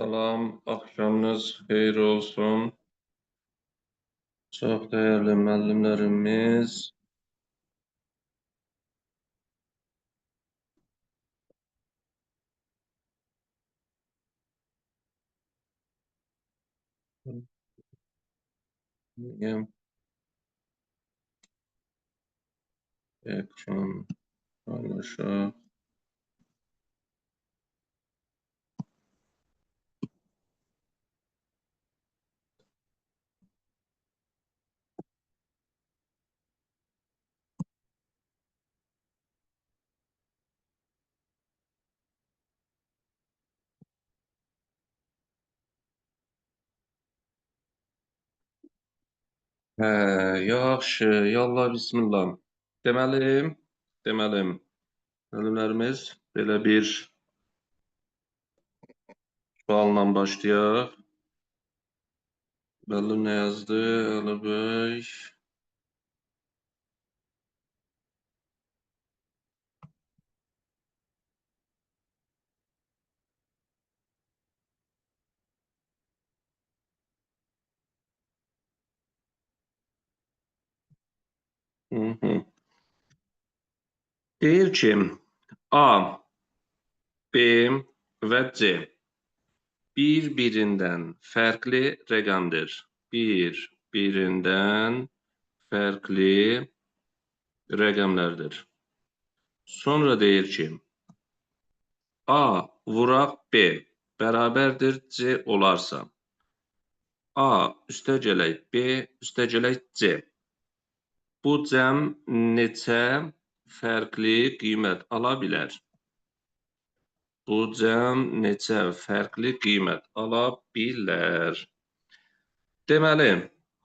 Salam, axşamınız xeyir olsun. Çox dəyərli müəllimlərimiz. Ekran paylaşaq. Hə, yaxşı, yallah bismillah. Deməli, müəllimlərimiz belə bir sualla başlayaq. Müəllim nə yazdı? Əli bəy. Hı -hı. Deyir ki, A, B və C bir-birindən fərqli rəqəmdir. Bir-birindən fərqli rəqəmlərdir. Sonra deyir ki, A vuraq B bərabərdir C olarsa, A üstəgələk B üstəgələk C. Bu cəm neçə fərqli qiymət ala bilər? Bu cəm neçə fərqli qiymət ala bilər? Deməli,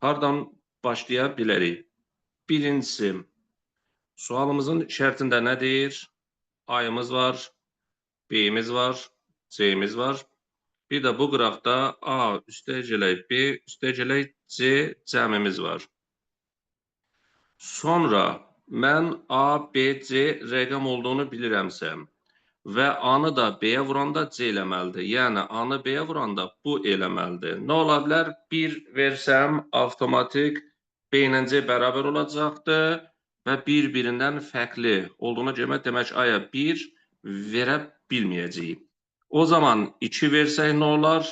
hardan başlaya bilərik? Birincisi, sualımızın şərtində nə deyir? A-yımız var, B-imiz var, C-imiz var. Bir də bu qıraqda A üstəgələk B üstəgələk C cəmimiz var. Sonra mən A, B, C rəqəm olduğunu bilirəmsə və A-nı da B-yə vuranda C eləməlidir. Yəni A-nı B-yə vuranda bu eləməlidir. Nə ola bilər? 1 versəm avtomatik B ilə C bərabər olacaqdır və bir-birindən fərqli olduğuna görə demək A-ya 1 verə bilməyəcəyik. O zaman 2 versək nə olar?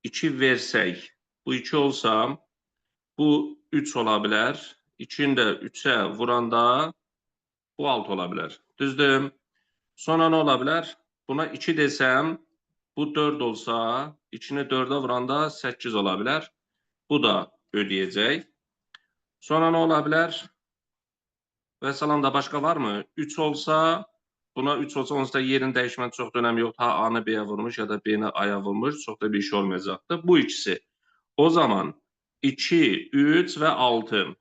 2 versək, bu 2 olsa, bu 3 ola bilər. 2-ni də 3-ə vuranda bu 6 ola bilər. Düzdür? Sonra nə ola bilər? Buna 2 desəm, bu 4 olsa, 2-ni 4-ə vuranda 8 ola bilər. Bu da ödəyəcək. Sonra nə ola bilər? Vəssalam da başqa varmı? 3 olsa, buna 3 olsa, onsuz da yerini dəyişmənin çox da önəmi yoxdur. Ha A-nı B-yə vurmuş ya da B-ni A-ya vurmuş, çox da bir iş olmayacaqdır. Bu ikisi. O zaman 2, 3 və 6.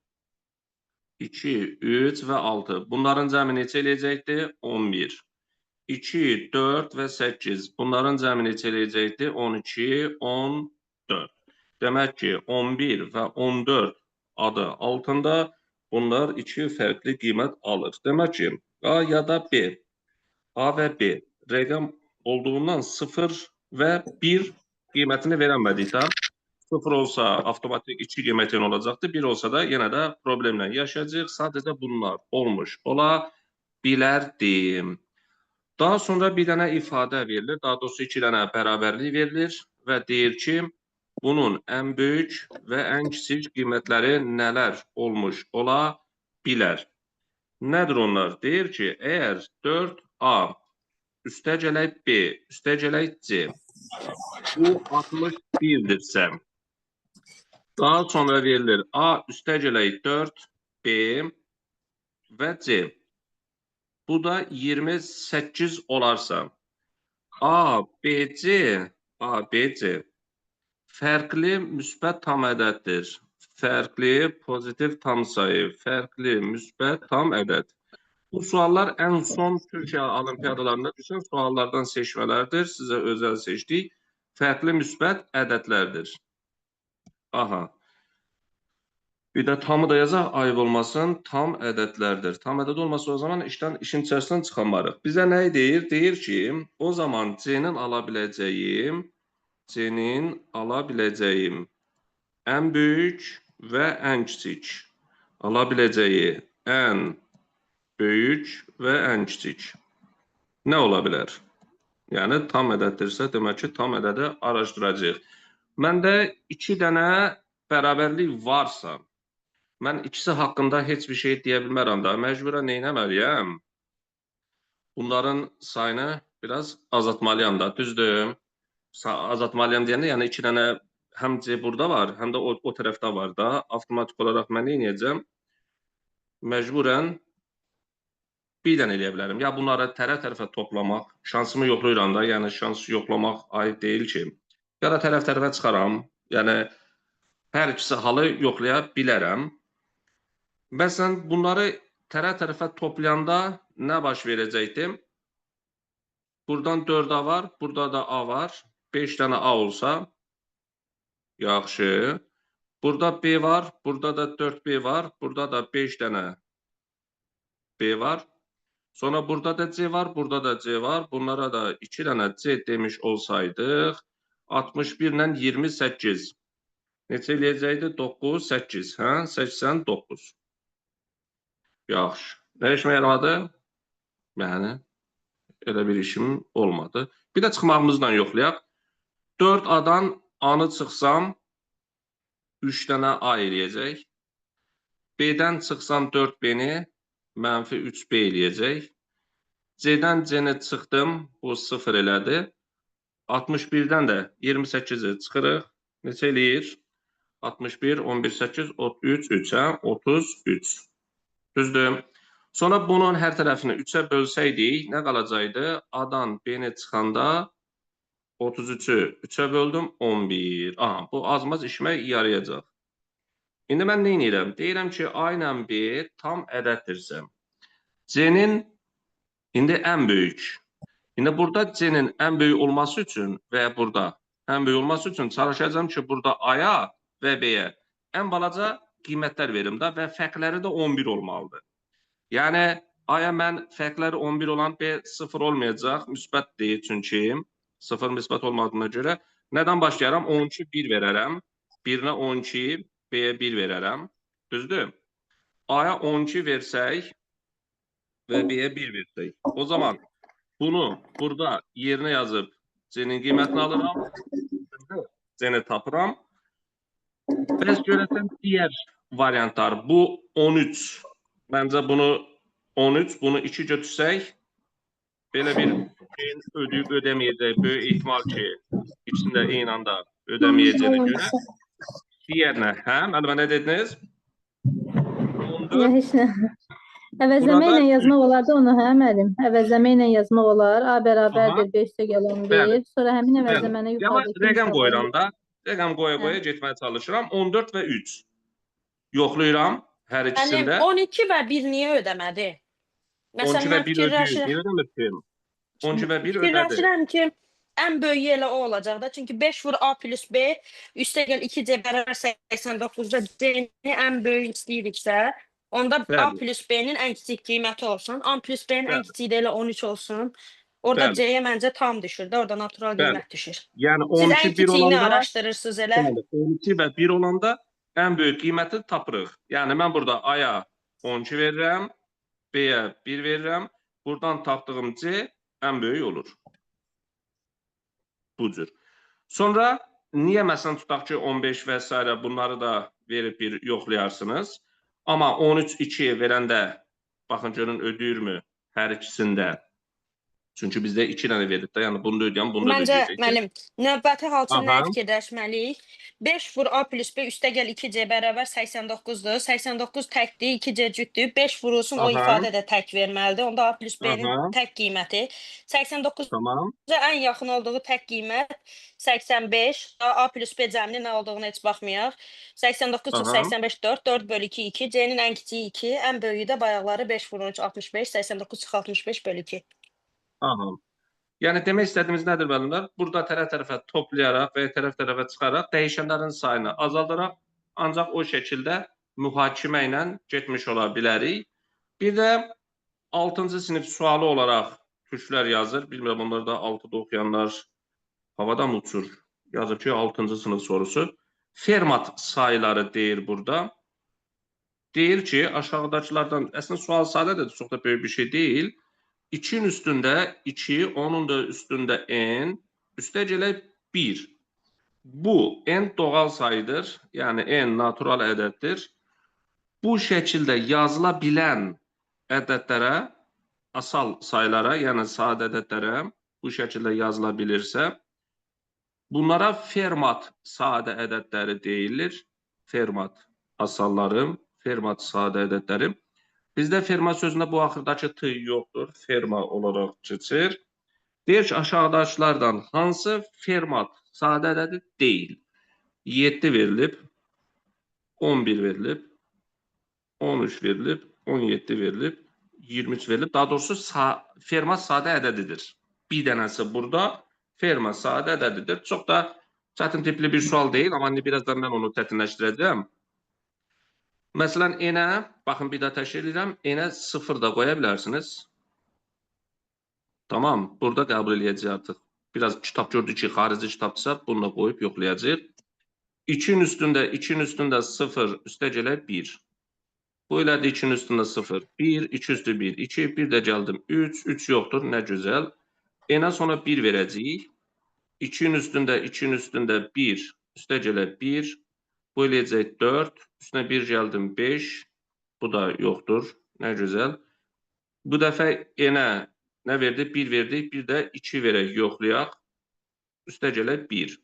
2, 3 və 6. Bunların cəmi neçə eləyəcəkdir? 11. 2, 4 və 8. Bunların cəmi neçə eləyəcəkdir? 12, 14. Demək ki, 11 və 14 adı altında bunlar iki fərqli qiymət alır. Demək ki, A ya da B. A və B rəqəm olduğundan 0 və 1 qiymətini verəmədik də. 0 olsa avtomatik 2 qiymətin olacaqdır. 1 olsa da yenə də problemlə yaşayacağıq. Sadəcə bunlar olmuş ola bilərdi. Daha sonra bir dənə ifadə verilir. Daha doğrusu iki dənə bərabərlik verilir və deyir ki, bunun ən böyük və ən kiçik qiymətləri nələr olmuş ola bilər. Nədir onlar? Deyir ki, əgər 4A üstəgələk B üstəgələk C bu 61-dirsə, daha sonra verilir A üstəgələk 4 B və C. Bu da 28 olarsa, A, B, C, A, B, C fərqli müsbət tam ədəddir. Fərqli pozitiv tam sayı, fərqli müsbət tam ədəd. Bu suallar ən son Türkiyə olimpiyadalarında düşən suallardan seçmələrdir. Sizə özəl seçdik. Fərqli müsbət ədədlərdir. Aha. Bir də tamı da yazaq, ayıb olmasın, tam ədədlərdir. Tam ədəd olmasa o zaman işin içərisindən çıxamarıq. Bizə nə deyir? Deyir ki, o zaman C-nin ala biləcəyim ən böyük və ən kiçik. Ala biləcəyi ən böyük və ən kiçik. Nə ola bilər? Yəni, tam ədəddirsə, demək ki, tam ədədi araşdıracağıq. Məndə 2 dənə bərabərlik varsa, mən ikisi haqqında heç bir şey deyə bilmərəm də. Məcburən nə etməliyəm? Bunların sayını biraz azaltmalıyam da, düzdür? Azaltmalıyam deyəndə, yəni 2 dənə həm C burada var, həm də o tərəfdə var da. Avtomatik olaraq mən nə edəcəm? Məcburən bir dənə eləyə bilərəm. Ya bunları tərəf-tərəfə toplamaq, şansımı yoxlayıram da, yəni şans yoxlamaq ayıb deyil ki. Ya da tərəf-tərəfə çıxaram, yəni hər ikisi halı yoxlaya bilərəm. Məsələn, bunları tərəf-tərəfə toplayanda nə baş verəcəkdir? Buradan 4A var, burada da A var. 5 dənə A olsa, yaxşı. Burada B var, burada da 4B var, burada da 5 dənə B var. Sonra burada da C var, burada da C var. Bunlara da 2 dənə C demiş olsaydıq, 61 ilə 28. Neçə eləyəcəkdi? 9, 8, hə? 89. Yaxşı. Nə işimə yaramadı? Yəni, elə bir işim olmadı. Bir də çıxmağımızla yoxlayaq. 4A-dan A-nı çıxsam, 3 dənə A eləyəcək. B-dən çıxsam 4B-ni, mənfi 3B eləyəcək. C-dən C-ni çıxdım, bu 0 elədi. 61-dən də 28-i çıxırıq. Neçə eləyir? 61, 11, 8, 3, 3, hə? 33. Düzdür. Sonra bunun hər tərəfini 3-ə bölsəydik, nə qalacaqdı? A-dan B-ni çıxanda 33-ü 3-ə böldüm, 11. Aha, bu azmaz işimə yarayacaq. İndi mən nə edirəm? Deyirəm ki, A ilə B tam ədəddirsə, C-nin indi ən böyük. İndi burada C-nin ən böyük olması üçün və ya burada ən böyük olması üçün çalışacağam ki, burada A-ya və B-yə ən balaca qiymətlər verim də və fərqləri də 11 olmalıdır. Yəni, A-ya mən fərqləri 11 olan B 0 olmayacaq, müsbət deyil çünki 0 müsbət olmadığına görə. Nədən başlayaram? 12, 1 verərəm. 1-nə 12, B-yə 1 verərəm. Düzdür? A-ya 12 versək və B-yə 1 versək. O zaman bunu burada yerinə yazıb C-nin qiymətini alıram. C-ni tapıram. Bəs görəsən digər variantlar. Bu 13. Məncə bunu 13, bunu 2 götürsək, belə bir şeyin ödəyib ödəməyəcək böyük ehtimal ki, ikisini də eyni anda ödəməyəcəyinə görə. Digərinə, hə? Müəllimə nə dediniz? 14. Nə, heç nə. Əvəzləmə ilə yazmaq olardı onu, hə müəllim? Əvəzləmə ilə yazmaq olar. A bərabərdir 5 gəl 11. Sonra həmin əvəzləməni yuxarıdakı rəqəm qoyuram da. Rəqəm qoya-qoya getməyə çalışıram. 14 və 3. Yoxlayıram hər ikisində. Müəllim, 12 və 1 niyə ödəmədi? 12 və 1 ödəyir. Niyə ödəmir ki? 12 və 1 ödədi. Fikirləşirəm ki, ən böyüyü elə o olacaq da. Çünki 5 vur A plus B, üstəgəl 2C bərabər 89-da C-ni ən böyük istəyiriksə, onda A plus B-nin ən kiçik qiyməti olsun. A plus B-nin ən kiçiyi də elə 13 olsun. Orada C-yə məncə tam düşür də, orada natural qiymət düşür. Yəni 12, Siz ən 1 kiçiyini olanda, araşdırırsınız elə. Bəli, 12 və 1 olanda ən böyük qiyməti tapırıq. Yəni mən burada A-ya 12 verirəm, B-yə 1 verirəm. Buradan tapdığım C ən böyük olur. Bu cür. Sonra niyə məsələn tutaq ki 15 və s. bunları da verib bir yoxlayarsınız. Amma 13, 2 verəndə baxın görün ödəyirmi hər ikisində. Çünki bizdə 2 dənə verib də, yəni bunu da ödəyəm, bunu da Məncə, ödəyəcək. müəllim, növbəti hal üçün nəyə fikirləşməliyik? 5 vur A plus B üstəgəl 2C bərabər 89-dur. 89 təkdir, 2C cütdür. 5 vurulsun, o ifadə də tək verməlidir. Onda A plus B-nin tək qiyməti. 89-a ən yaxın olduğu tək qiymət 85. A plus B cəminin nə olduğunu heç baxmayaq. 89 çıx 85, 4, 4 bölü 2, 2. C-nin ən kiçiyi 2, ən böyüyü də bayaqları 5 vurun 3, 65, 89 çıx 65 bölü 2. Aha. Yəni demək istədiyimiz nədir müəllimlər? Burada tərəf-tərəfə toplayaraq və ya tərəf-tərəfə çıxaraq dəyişənlərin sayını azaldaraq ancaq o şəkildə mühakimə ilə getmiş ola bilərik. Bir də 6-cı sinif sualı olaraq türklər yazır. Bilmirəm, onlar da 6-da oxuyanlar havadan uçur. Yazır ki, 6-cı sınıf sorusu. Fermat sayıları deyir burada. Deyir ki, aşağıdakılardan, əslində sual sadədir, çox da böyük bir şey deyil. 2-nin üstündə 2, onun da üstündə n, üstə gələk 1. Bu, n doğal sayıdır, yəni n natural ədəddir. Bu şəkildə yazıla bilən ədədlərə, asal sayılara, yəni sadə ədədlərə bu şəkildə yazıla bilirsə, bunlara Fermat sadə ədədləri deyilir. Fermat asalları, Fermat sadə ədədləri. Bizdə Fermat sözündə bu axırdakı T yoxdur, Ferma olaraq keçir. Deyir ki, aşağıdakılardan hansı Fermat sadə ədədi deyil? 7 verilib, 11 verilib, 13 verilib, 17 verilib, 23 verilib. Daha doğrusu Fermat sadə ədədidir. Bir dənəsi burada Fermat sadə ədədidir. Çox da çətin tipli bir sual deyil, amma indi birazdan mən onu çətinləşdirəcəm. Məsələn, n-ə, baxın bir daha təşkil edirəm, n-ə 0 da qoya bilərsiniz. Tamam, burada qəbul eləyəcək artıq. Biraz kitab gördük ki, xarici kitabdırsa, bunu da qoyub yoxlayacaq. 2-nin üstündə, 2-nin üstündə 0, üstə gələk 1. Bu elədi 2-nin üstündə 0, 1, 2 üstü 1, 2, 1 də gəldim 3, 3 yoxdur, nə gözəl. N-ə sonra 1 verəcəyik. 2-nin üstündə, 2-nin üstündə 1, üstə gələk 1. Bu eləyəcək 4, üstünə 1 gəldim 5, bu da yoxdur, nə gözəl. Bu dəfə n-ə nə verdi? 1 verdik, bir də 2 verək, yoxlayaq. Üstə gələk 1.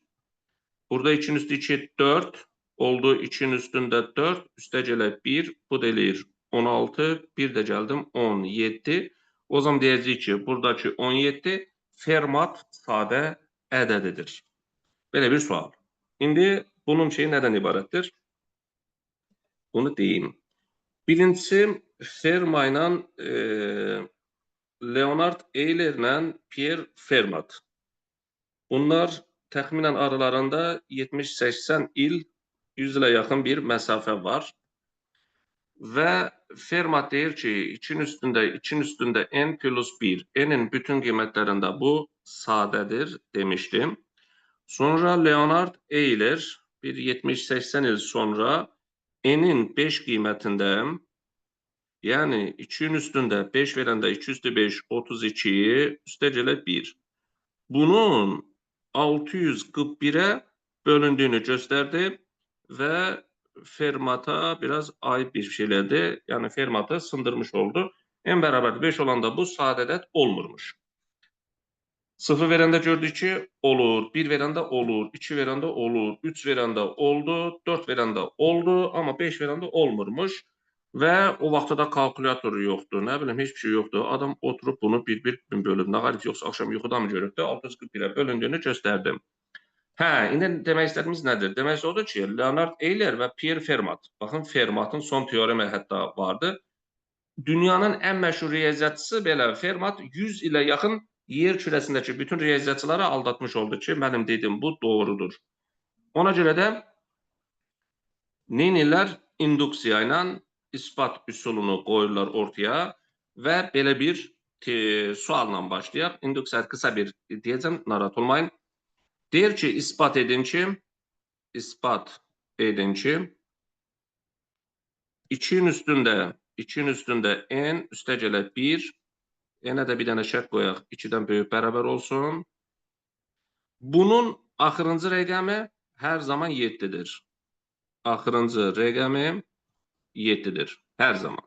Burada 2-nin üstü 2, 4 oldu, 2-nin üstündə 4, üstə gələk 1, bu da eləyir 16, 1 də gəldim 17. O zaman deyəcəyik ki, buradakı 17 Fermat sadə ədədidir. Belə bir sual. İndi bunun şeyi nədən ibarətdir? Bunu deyim. Birincisi, Ferma ilə Leonard Eulerlə Pierre Fermat. Bunlar təxminən aralarında 70-80 il, 100 ilə yaxın bir məsafə var. Və Fermat deyir ki, 2-nin üstündə, 2-nin üstündə n plus 1. N-in bütün qiymətlərində bu sadədir demişdim. Sonra Leonard Euler bir 70-80 il sonra n-in 5 qiymətində, yəni 2-nin üstündə 5 verəndə 2 üstü 5, 32, üstə gələ 1. Bunun 641-ə bölündüyünü göstərdi və Fermata biraz ayıb bir şey elədi. Yəni Fermatı sındırmış oldu. N bərabər 5 olanda bu sadə ədəd olmurmuş. 0 verəndə gördük ki, olur, 1 verəndə olur, 2 verəndə olur, 3 verəndə oldu, 4 verəndə oldu, amma 5 verəndə olmurmuş. Və o vaxtda da kalkulyator yoxdur, nə bilim, heç bir şey yoxdur. Adam oturub bunu bir-bir bölüb, nə qarib yoxsa axşam yuxuda mı görübdü, 641-ə bölündüyünü göstərdim. Hə, indi demək istədiyimiz nədir? Demək odur ki, Leonard Euler və Pierre Fermat, baxın, Fermatın son teoremi hətta vardı. Dünyanın ən məşhur riyaziyyatçısı belə Fermat 100 ilə yaxın yer kürəsindəki bütün riyaziyyatçıları aldatmış oldu ki, mənim dediyim bu doğrudur. Ona görə də neynirlər? İnduksiya ilə isbat üsulunu qoyurlar ortaya və belə bir sualla başlayaq. İnduksiya qısa bir deyəcəm, narahat olmayın. Deyir ki, isbat edin ki, 2-nin üstündə, 2-nin üstündə n üstə gələ 1, n-ə də bir dənə şərt qoyaq, 2-dən böyük bərabər olsun. Bunun axırıncı rəqəmi hər zaman 7-dir. Axırıncı rəqəmi 7-dir, hər zaman.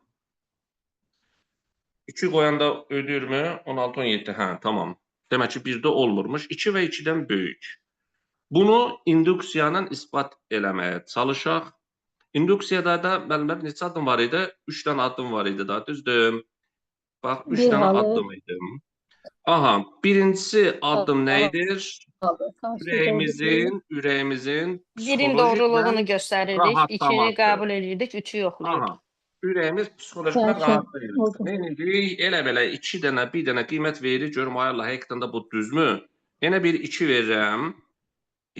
2 qoyanda ödəyirmi? 16, 17, hə, tamam. Demək ki, 1-də olmurmuş. 2 və 2-dən böyük. Bunu induksiyanın isbat eləməyə çalışaq. İnduksiyada da müəllimlər neçə addım var idi? 3 dənə addım var idi da, düzdür? Bax, 3 dənə addım idi. Aha, birincisi addım nə edir? Ürəyimizin Birin doğruluğunu göstərirdik, 2-ni qəbul edirdik, 3-ü yoxlayırdıq. Ürəyimiz psixolojikən rahatlayır. Nə edirik? Elə belə 2 dənə, 1 dənə qiymət veririk. Görüm, ay Allah, həqiqətən də bu düzmü? Yenə bir 2 verirəm.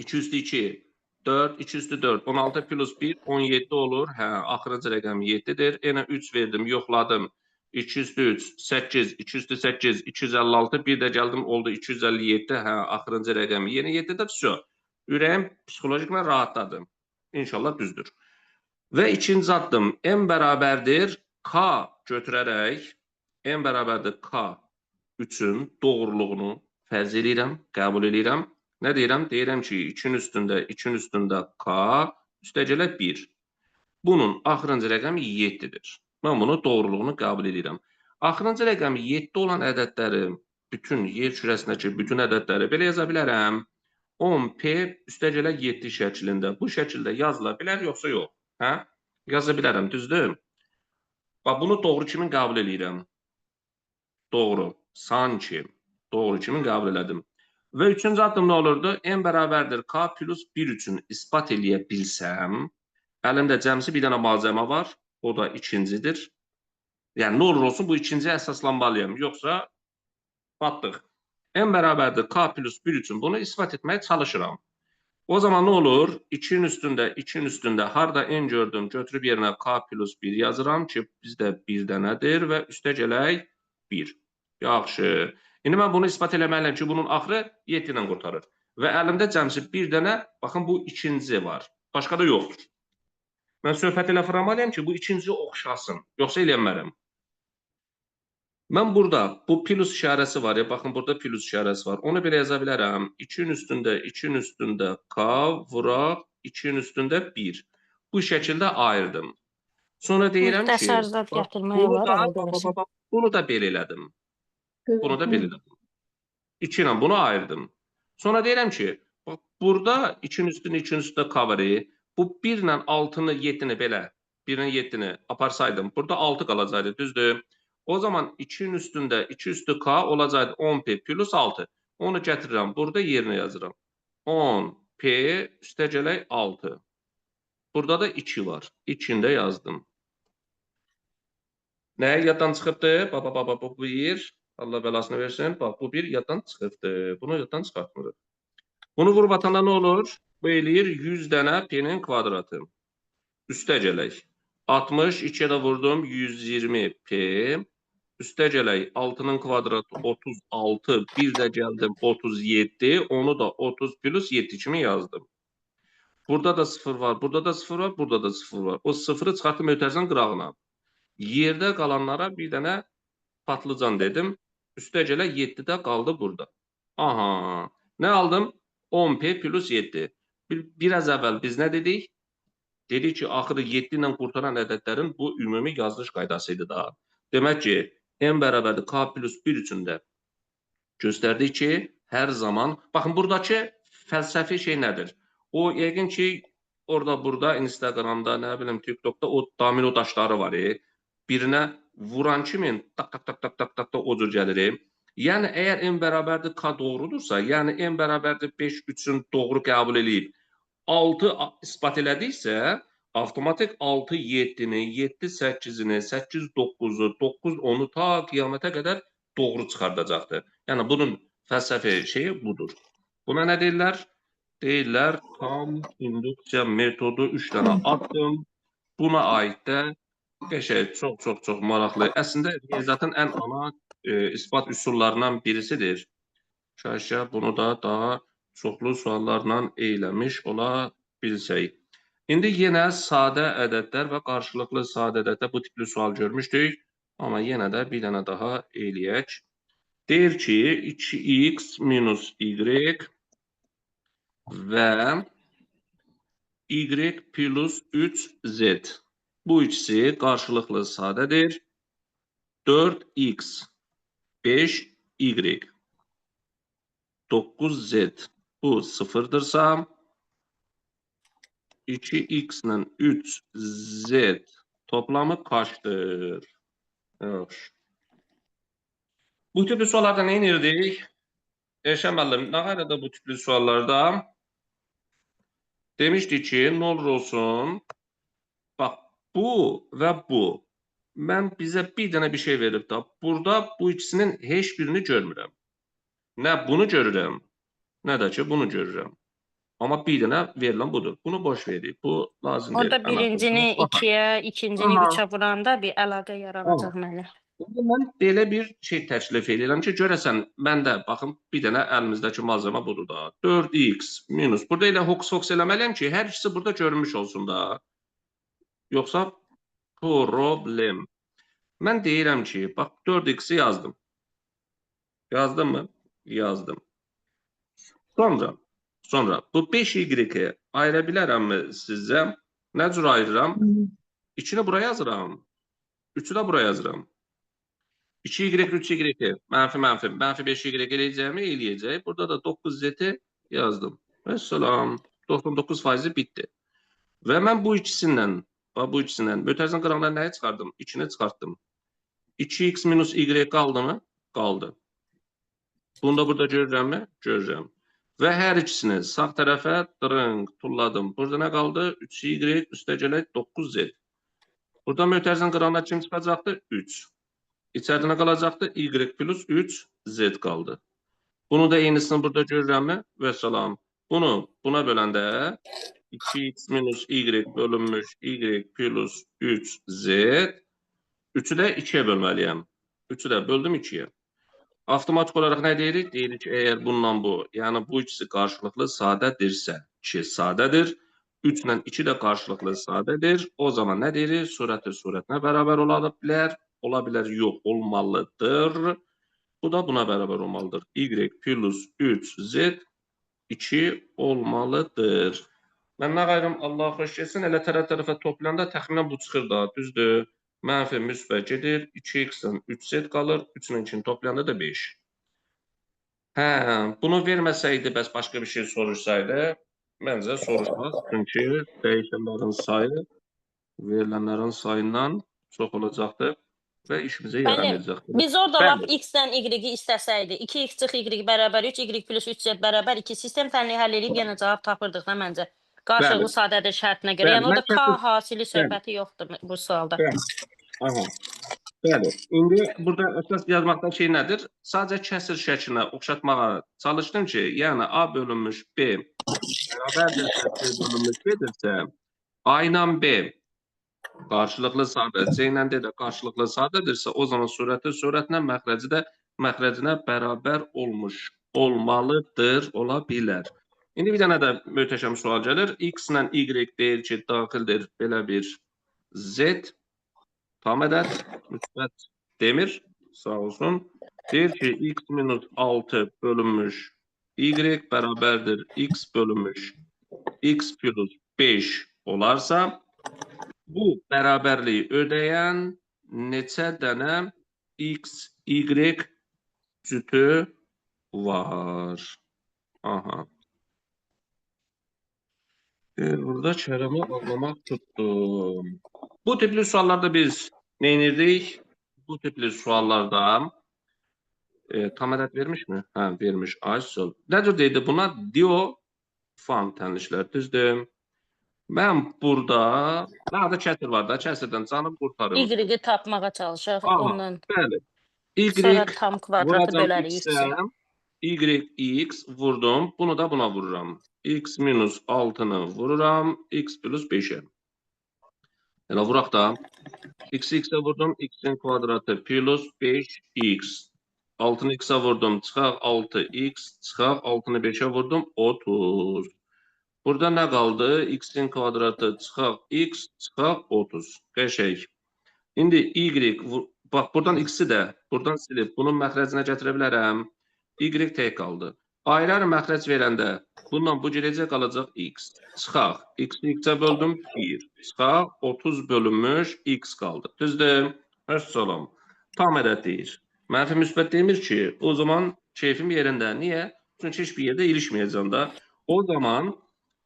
2 üstü 2, 4, 2 üstü 4, 16 plus 1, 17 olur. Hə, axırıncı rəqəm 7-dir. Yenə 3 verdim, yoxladım. 2 üstü 3, 8, 2 üstü 8, 256, bir də gəldim oldu 257. Hə, axırıncı rəqəm yenə 7-dir. Vəsə. Ürəyim psixolojiklə rahatladı. İnşallah düzdür. Və ikinci addım M bərabərdir K götürərək M bərabərdir K 3-ün doğruluğunu fərz eləyirəm, qəbul eləyirəm. Nə deyirəm? Deyirəm ki, 2-nin üstündə 2-nin üstündə K üstəgələ 1. Bunun axırıncı rəqəmi 7-dir. Mən bunu doğruluğunu qəbul edirəm. Axırıncı rəqəmi 7 olan ədədləri, bütün yer kürəsindəki bütün ədədləri belə yaza bilərəm. 10P üstəgələ 7 şəklində. Bu şəkildə yazıla bilər, yoxsa yox? Hə? Yaza bilərəm, düzdür? Bax, bunu doğru kimi qəbul edirəm. Doğru. Sanki. Doğru kimi qəbul elədim. Və üçüncü addım nə olurdu? M bərabərdir K plus 1 üçün isbat eləyə bilsəm, əlimdə cəmsi bir dənə malzəmə var, o da ikincidir. Yəni, nə olur olsun, bu ikinciyə əsaslanmalıyam. Yoxsa batdıq. M bərabərdir K plus 1 üçün bunu isbat etməyə çalışıram. O zaman nə olur? 2-nin üstündə, 2-nin üstündə harda N gördüm, götürüb yerinə K plus 1 yazıram ki, bizdə bir dənədir və üstə gələk 1. Yaxşı. İndi mən bunu isbat eləməliyəm ki, bunun axırı 7 ilə qurtarır. Və əlimdə cəmsi bir dənə, baxın bu ikinci var. Başqa da yoxdur. Mən söhbət elə fırlamalıyam ki, bu ikinci oxşasın. Yoxsa eləyənmərəm. Mən burada bu plus işarəsi var ya, baxın burada plus işarəsi var. Onu belə yaza bilərəm. 2-nin üstündə, 2-nin üstündə K vuraq, 2-nin üstündə 1. Bu şəkildə ayırdım. Sonra deyirəm ki, bunu da belə elədim. Bunu da belə elədim. 2 ilə bunu ayırdım. Sonra deyirəm ki, bax, burada 2-nin üstünə 2-nin üstünə K var. Bu 1 ilə 6-nı 7-ni belə, 1 ilə 7-ni aparsaydım, burada 6 qalacaqdı, düzdür? O zaman 2-nin üstündə 2 üstü K olacaqdı 10P plus 6. Onu gətirirəm, burada yerinə yazıram. 10P üstə gələk 6. Burada da 2 var. 2-ni də yazdım. Nəyə yaddan çıxıbdır? Bax, bax, bax, bu 1. Allah bəlasını versin. Bax, bu bir yaddan çıxıbdır. Bunu yaddan çıxartmırıq. Bunu vurub atanda nə olur? Bu eləyir 100 dənə P-nin kvadratı. Üstə gələk. 60, 2-yə də vurdum 120 P. Üstə gələk 6-nın kvadratı 36, bir də gəldim 37, onu da 30 plus 7 kimi yazdım. Burada da 0 var, burada da 0 var, burada da 0 var. O 0-ı çıxartdım ötərsən qırağına. Yerdə qalanlara bir dənə patlıcan dedim. Üstə gələk 7 də qaldı burada. Aha, nə aldım? 10P plus 7. Biraz əvvəl biz nə dedik? Dedik ki, axırı 7 ilə qurtaran ədədlərin bu ümumi yazılış qaydası idi daha. Demək ki, M bərabərdir K plus 1 üçün də göstərdik ki, hər zaman... Baxın, buradakı fəlsəfi şey nədir? O, yəqin ki, orada, burada, Instagramda, nə bilim, TikTokda o domino daşları var. Birinə vuran kimin tak, tak, tak, tak, tak, tak da o cür gəlir. Yəni, əgər M bərabərdir K doğrudursa, yəni M bərabərdir 5 üçün doğru qəbul eləyib, 6 isbat elədiksə, avtomatik 6, 7-ni, 7, 8-ini, 8, 9-u, 9, 10-u ta qiyamətə qədər doğru çıxardacaqdır. Yəni, bunun fəlsəfi şeyi budur. Buna nə deyirlər? Deyirlər, tam induksiya metodu 3 dənə addım. Buna aid də qəşəng, çox, çox, çox maraqlı. Əslində, riyaziyyatın ən ana isbat üsullarından birisidir. Şaşa, bunu da daha çoxlu suallarla eyləmiş ola bilsək. İndi yenə sadə ədədlər və qarşılıqlı sadə ədəddə bu tipli sual görmüşdük. Amma yenə də bir dənə daha eləyək. Deyir ki, 2x minus y və y plus 3z. Bu ikisi qarşılıqlı sadədir. 4x, 5y, 9z. Bu sıfırdırsa 2x ilə 3z toplamı kaçdır? Yaxşı. Bu tipli suallarda nə edirdik? Elşən müəllim, nə qaydada bu tipli suallarda? Demişdik ki, nə olur olsun? Bax, bu və bu. Mən bizə bir dənə bir şey verib da. Burada bu ikisinin heç birini görmürəm. Nə bunu görürəm, nə də ki bunu görürəm. Amma bir dənə verilən budur. Bunu boş veririk. Bu lazım deyil. Orada birincini 2-yə, ikincini 3-ə vuranda bir əlaqə yaranacaq mənə. İndi mən belə bir şey təklif edirəm ki, görəsən, məndə, baxın, bir dənə əlimizdəki malzəmə budur da. 4x minus. Burada elə hokus-fokus eləməliyəm ki, hər ikisi burada görünmüş olsun da. Yoxsa problem. Mən deyirəm ki, bax, 4x-i yazdım. Yazdım mı? Yazdım. Sonra bu 5y-i ayıra bilərəmmi sizcə? Nə cür ayırıram? 2-ni bura yazıram. 3-ü də bura yazıram. 2y, 3y, mənfi, mənfi, mənfi 5y eləyəcəyimi eləyəcək. Burada da 9z-i yazdım. Vəssalam, 99% bitdi. Və mən bu ikisindən, bax bu ikisindən, mötərizən qırağından nəyi çıxardım? 2-ni çıxartdım. 2x minus y qaldı mı? Qaldı. Bunu da burada görürəmmi? Görürəm. Və hər ikisini sağ tərəfə dırınq, tulladım. Burada nə qaldı? 3y üstə gələk 9z. Burada mötərizən qırağından kim çıxacaqdı? 3. İçəridə nə qalacaqdı? Y plus 3 Z qaldı. Bunu da eynisini burada görürəmmi? Vəssalam. Bunu buna böləndə 2x minus y bölünmüş y plus 3z. 3-ü də 2-yə bölməliyəm. 3-ü də böldüm 2-yə. Avtomatik olaraq nə deyirik? Deyirik ki, əgər bununla bu, yəni bu ikisi qarşılıqlı sadədirsə, 2 sadədir, 3 ilə 2 də qarşılıqlı sadədir. O zaman nə deyirik? Surəti surətinə bərabər ola bilər, ola bilər, yox, olmalıdır. Bu da buna bərabər olmalıdır. Y plus 3z 2 olmalıdır. Mən nə qayırım? Allah xoş getsin. Elə tərəf tərəfə toplayanda təxminən bu çıxır da, düzdür. Mənfi müsbət gedir. 2x-dən 3z qalır. 3 ilə 2-ni toplayanda da 5. Hə, bunu verməsəydi, bəs başqa bir şey soruşsaydı, məncə soruşmaz. Çünki dəyişənlərin sayı verilənlərin sayından çox olacaqdır və işimizə yaramayacaqdır. Biz orada lap x-dən y-i istəsəydi, 2x çıx y bərabər 3, y plus 3z bərabər 2 sistem fənni həll edib yenə cavab tapırdıq da məncə. Qarşılıqlı sadədir şərtinə görə. Yəni orada K hasili söhbəti yoxdur bu sualda. Aha. Bəli. İndi burada əsas yazmaqda şey nədir? Sadəcə kəsir şəklinə oxşatmağa çalışdım ki, yəni A bölünmüş B bərabərdirsə, C bölünmüş B-dirsə, A ilə B qarşılıqlı sadə, C ilə D də qarşılıqlı sadədirsə, o zaman surəti surətinə, məxrəci də məxrəcinə bərabər olmuş olmalıdır, ola bilər. İndi bir dənə də möhtəşəm sual gəlir. X ilə Y deyir ki, daxildir belə bir Z tam ədəd, müsbət demir, sağ olsun. Deyir ki, X minus 6 bölünmüş Y bərabərdir X bölünmüş X plus 5 olarsa, bu bərabərliyi ödəyən neçə dənə X, Y cütü var? Aha. Burada Kərəmi ağlamaq tutdu. Bu tipli suallarda biz nə edirdik? Bu tipli suallarda tam ədəd vermiş mi? Hə, vermiş. Ay, sol. Nə cür deyildi buna? Diofant tənlişlər, düzdür. Mən burada, nə adı kəsir var da, kəsirdən canım qurtarır. Y-i tapmağa çalışaq ondan. Bəli. Y sonra tam kvadratı bölərik x-ə. Y, x vurdum. Bunu da buna vururam. X minus 6-nı vururam. X plus 5-ə. Elə vuraq da. X, x-ə vurdum. X-in kvadratı plus 5x. 6-nı x-ə vurdum. Çıxaq 6x. Çıxaq 6-nı 5-ə vurdum. 30. Burada nə qaldı? X-in kvadratı çıxaq x, çıxaq 30. Qəşəng. İndi y, bax buradan x-i də buradan silib bunun məxrəcinə gətirə bilərəm. Y tək qaldı. Ayrı-ayrı məxrəc verəndə bununla bu gedəcək qalacaq x. Çıxaq. X-i x-ə böldüm 1. Çıxaq 30 bölünmüş x qaldı. Düzdür? Vəssalam. Tam ədəd deyir. Mənfi müsbət demir ki, o zaman keyfim yerində. Niyə? Çünki heç bir yerdə ilişməyəcəm də. O zaman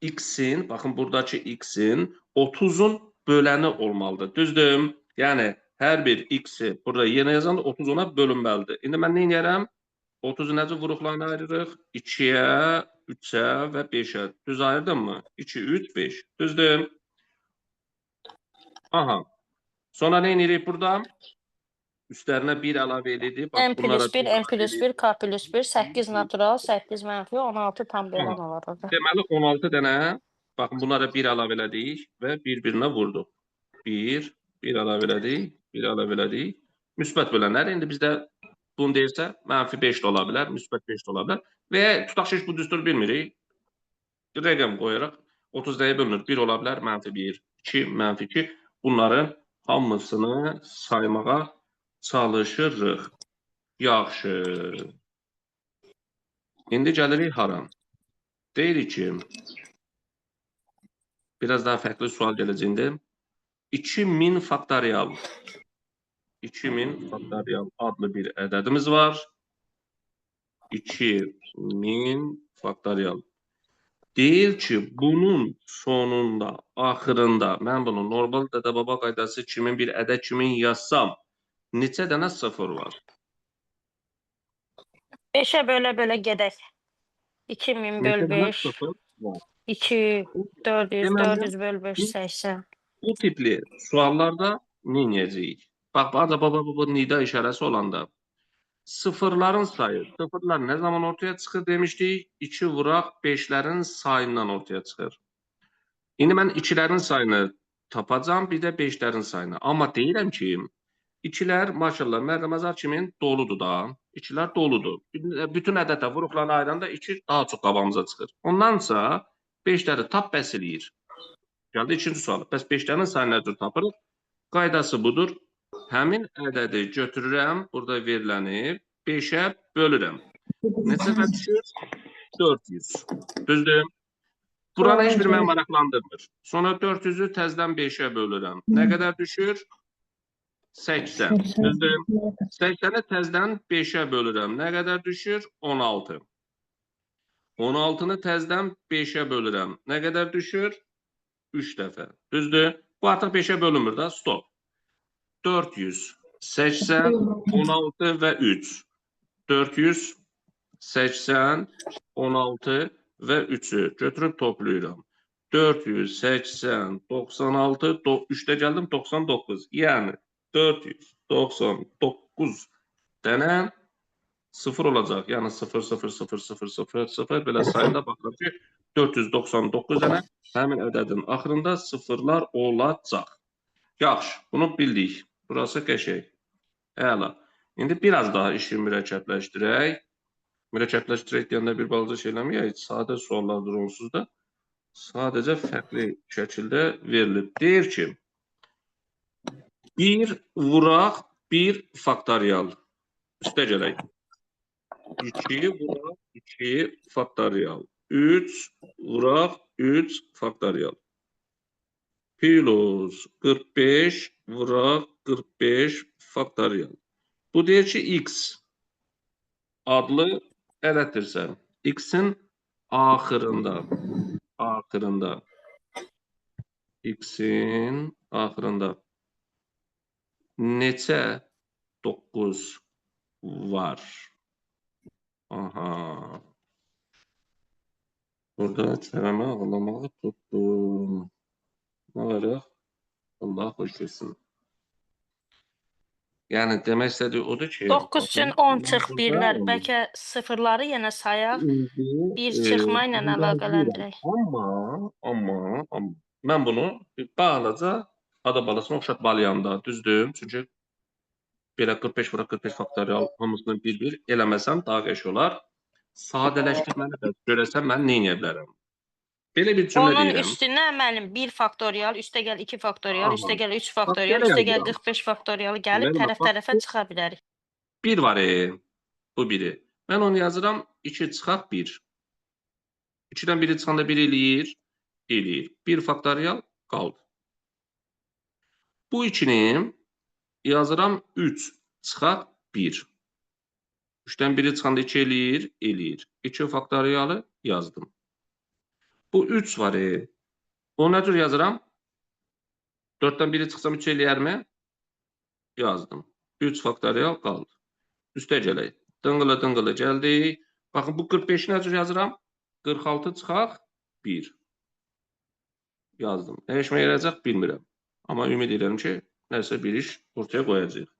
x-in, baxın buradakı x-in 30-un böləni olmalıdır. Düzdür? Yəni, hər bir x-i burada yerinə yazanda 30 ona bölünməlidir. İndi mən nə edərəm? 30-u necə vuruqlarına ayırırıq? 2-yə, 3-ə və 5-ə. Düz ayırdım mı? 2, 3, 5. Düzdür? Aha. Sonra nə edirik burada? Üstlərinə 1 əlavə elədik. Bax, N plus 1, bunlara N plus 1, K plus 1, 8 natural, 8 mənfi, 16 tam bölən olar orada. Deməli 16 dənə, baxın bunlara 1 əlavə elədik və bir-birinə vurduq. 1, 1 əlavə elədik, 1 əlavə elədik. Müsbət bölənlər, indi bizdə bunu deyirsə, mənfi 5 də ola bilər, müsbət 5 də ola bilər. Və ya tutaq ki, bu düstur bilmirik. Rəqəm qoyaraq 30 dəyə bölünür. 1 ola bilər, mənfi 1, 2, mənfi 2. Bunların hamısını saymağa çalışırıq. Yaxşı. İndi gəlirik hara? Deyirik ki, biraz daha fərqli sual gələcək indi. 2000 faktorial. 2000 faktorial adlı bir ədədimiz var. 2000 faktorial. Deyir ki, bunun sonunda, axırında, mən bunu normal dədə-baba qaydası kimi bir ədəd kimi yazsam, neçə dənə sıfır var? 5-ə bölə-bölə gedək. 2000 böl Neçə dənə 5, sıfır var? 2, 400, Deməli, 400 böl 5, 80. Bu tipli suallarda nə edəcəyik? Bax, baba, baba nida işarəsi olanda sıfırların sayı, sıfırlar nə zaman ortaya çıxır demişdik? 2 vuraq 5-lərin sayından ortaya çıxır. İndi mən 2-lərin sayını tapacağam, bir də 5-lərin sayını. Amma deyirəm ki, 2-lər maşallah Məryəm kimin doludur da. 2-lər doludur. Bütün ədəddə vuruqlarını ayıranda 2 daha çox qabağımıza çıxır. Ondansa 5-ləri tap bəs eləyir. Gəldi ikinci sual. Bəs 5-lərin sayını nə cür tapırıq? Qaydası budur. Həmin ədədi götürürəm, burada veriləni 5-ə bölürəm. Neçə dəfə düşür? 400. Düzdür? Buranı heç bir məni maraqlandırmır. Sonra 400-ü təzədən 5-ə bölürəm. Nə qədər düşür? 80. Düzdür? 80-i təzədən 5-ə bölürəm. Nə qədər düşür? 16. 16-nı təzədən 5-ə bölürəm. Nə qədər düşür? 3 dəfə. Düzdür? Bu artıq 5-ə bölünmür da. Stop. 400, 80, 16 və 3. 400, 80, 16 və 3-ü götürüb toplayıram. 480, 96, 3-də gəldim 99. Yəni 499 dənə sıfır olacaq. Yəni 0, 0, 0, 0, 0, 0 belə sayında baxıram ki, 499 dənə həmin ədədin axırında sıfırlar olacaq. Yaxşı, bunu bildik. Burası qəşəng. Əla. İndi biraz daha işi mürəkkəbləşdirək. Mürəkkəbləşdirək deyəndə bir balaca şey eləməyək. Sadə suallardır onsuz da. Sadəcə fərqli şəkildə verilib. Deyir ki, 1 vuraq 1 faktorial. Üstə gələk. 2 vuraq 2 faktorial. 3 vuraq 3 faktorial. Plus 45 vuraq 45 faktorial. Bu deyir ki, x adlı ədəddirsə, x-in axırında, x-in axırında neçə 9 var? Aha. Burada çərəmə ağlamağı tutdum. Nə var? Allah xoş etsin. Yəni demək istədiyi odur ki, 9 üçün 10 çıx 1-lər, bəlkə sıfırları yenə sayaq, 1 çıxma ilə əlaqələndirək. Amma mən bunu bir balaca ada balasına oxşatmalıyam da, düzdür? Çünki belə 45 vuraq 45 faktorial hamısını bir-bir eləməsəm daha qəşəng olar. Sadələşdirməni də görəsən mən nə edə bilərəm? Belə bir cümlə Onun deyirəm. üstünə müəllim 1 faktorial, üstə gəl 2 faktorial, üstə gəl 3 faktorial, Bax, üstə gəl belə 45 faktorialı gəlib Müəllim, bax, tərəf-tərəfə çıxa bilərik. 1 var, bu biri. Mən onu yazıram, 2 çıxaq 1. 2-dən 1-i çıxanda 1 eləyir, eləyir. 1 faktorial qaldı. Bu 2-ni yazıram, 3 çıxaq 1. 3-dən 1-i çıxanda 2 eləyir, eləyir. 2 faktorialı yazdım. Bu 3 var. Onu nə cür yazıram? 4-dən 1-i çıxsam 3 eləyərmi? Yazdım. 3 faktorial qaldı. Üstə gələk. Dınqılı dınqılı gəldik. Baxın, bu 45-i nə cür yazıram? 46 çıxaq 1. Yazdım. Nə işimə yarayacaq bilmirəm. Amma ümid edirəm ki, nəsə bir iş ortaya qoyacağıq.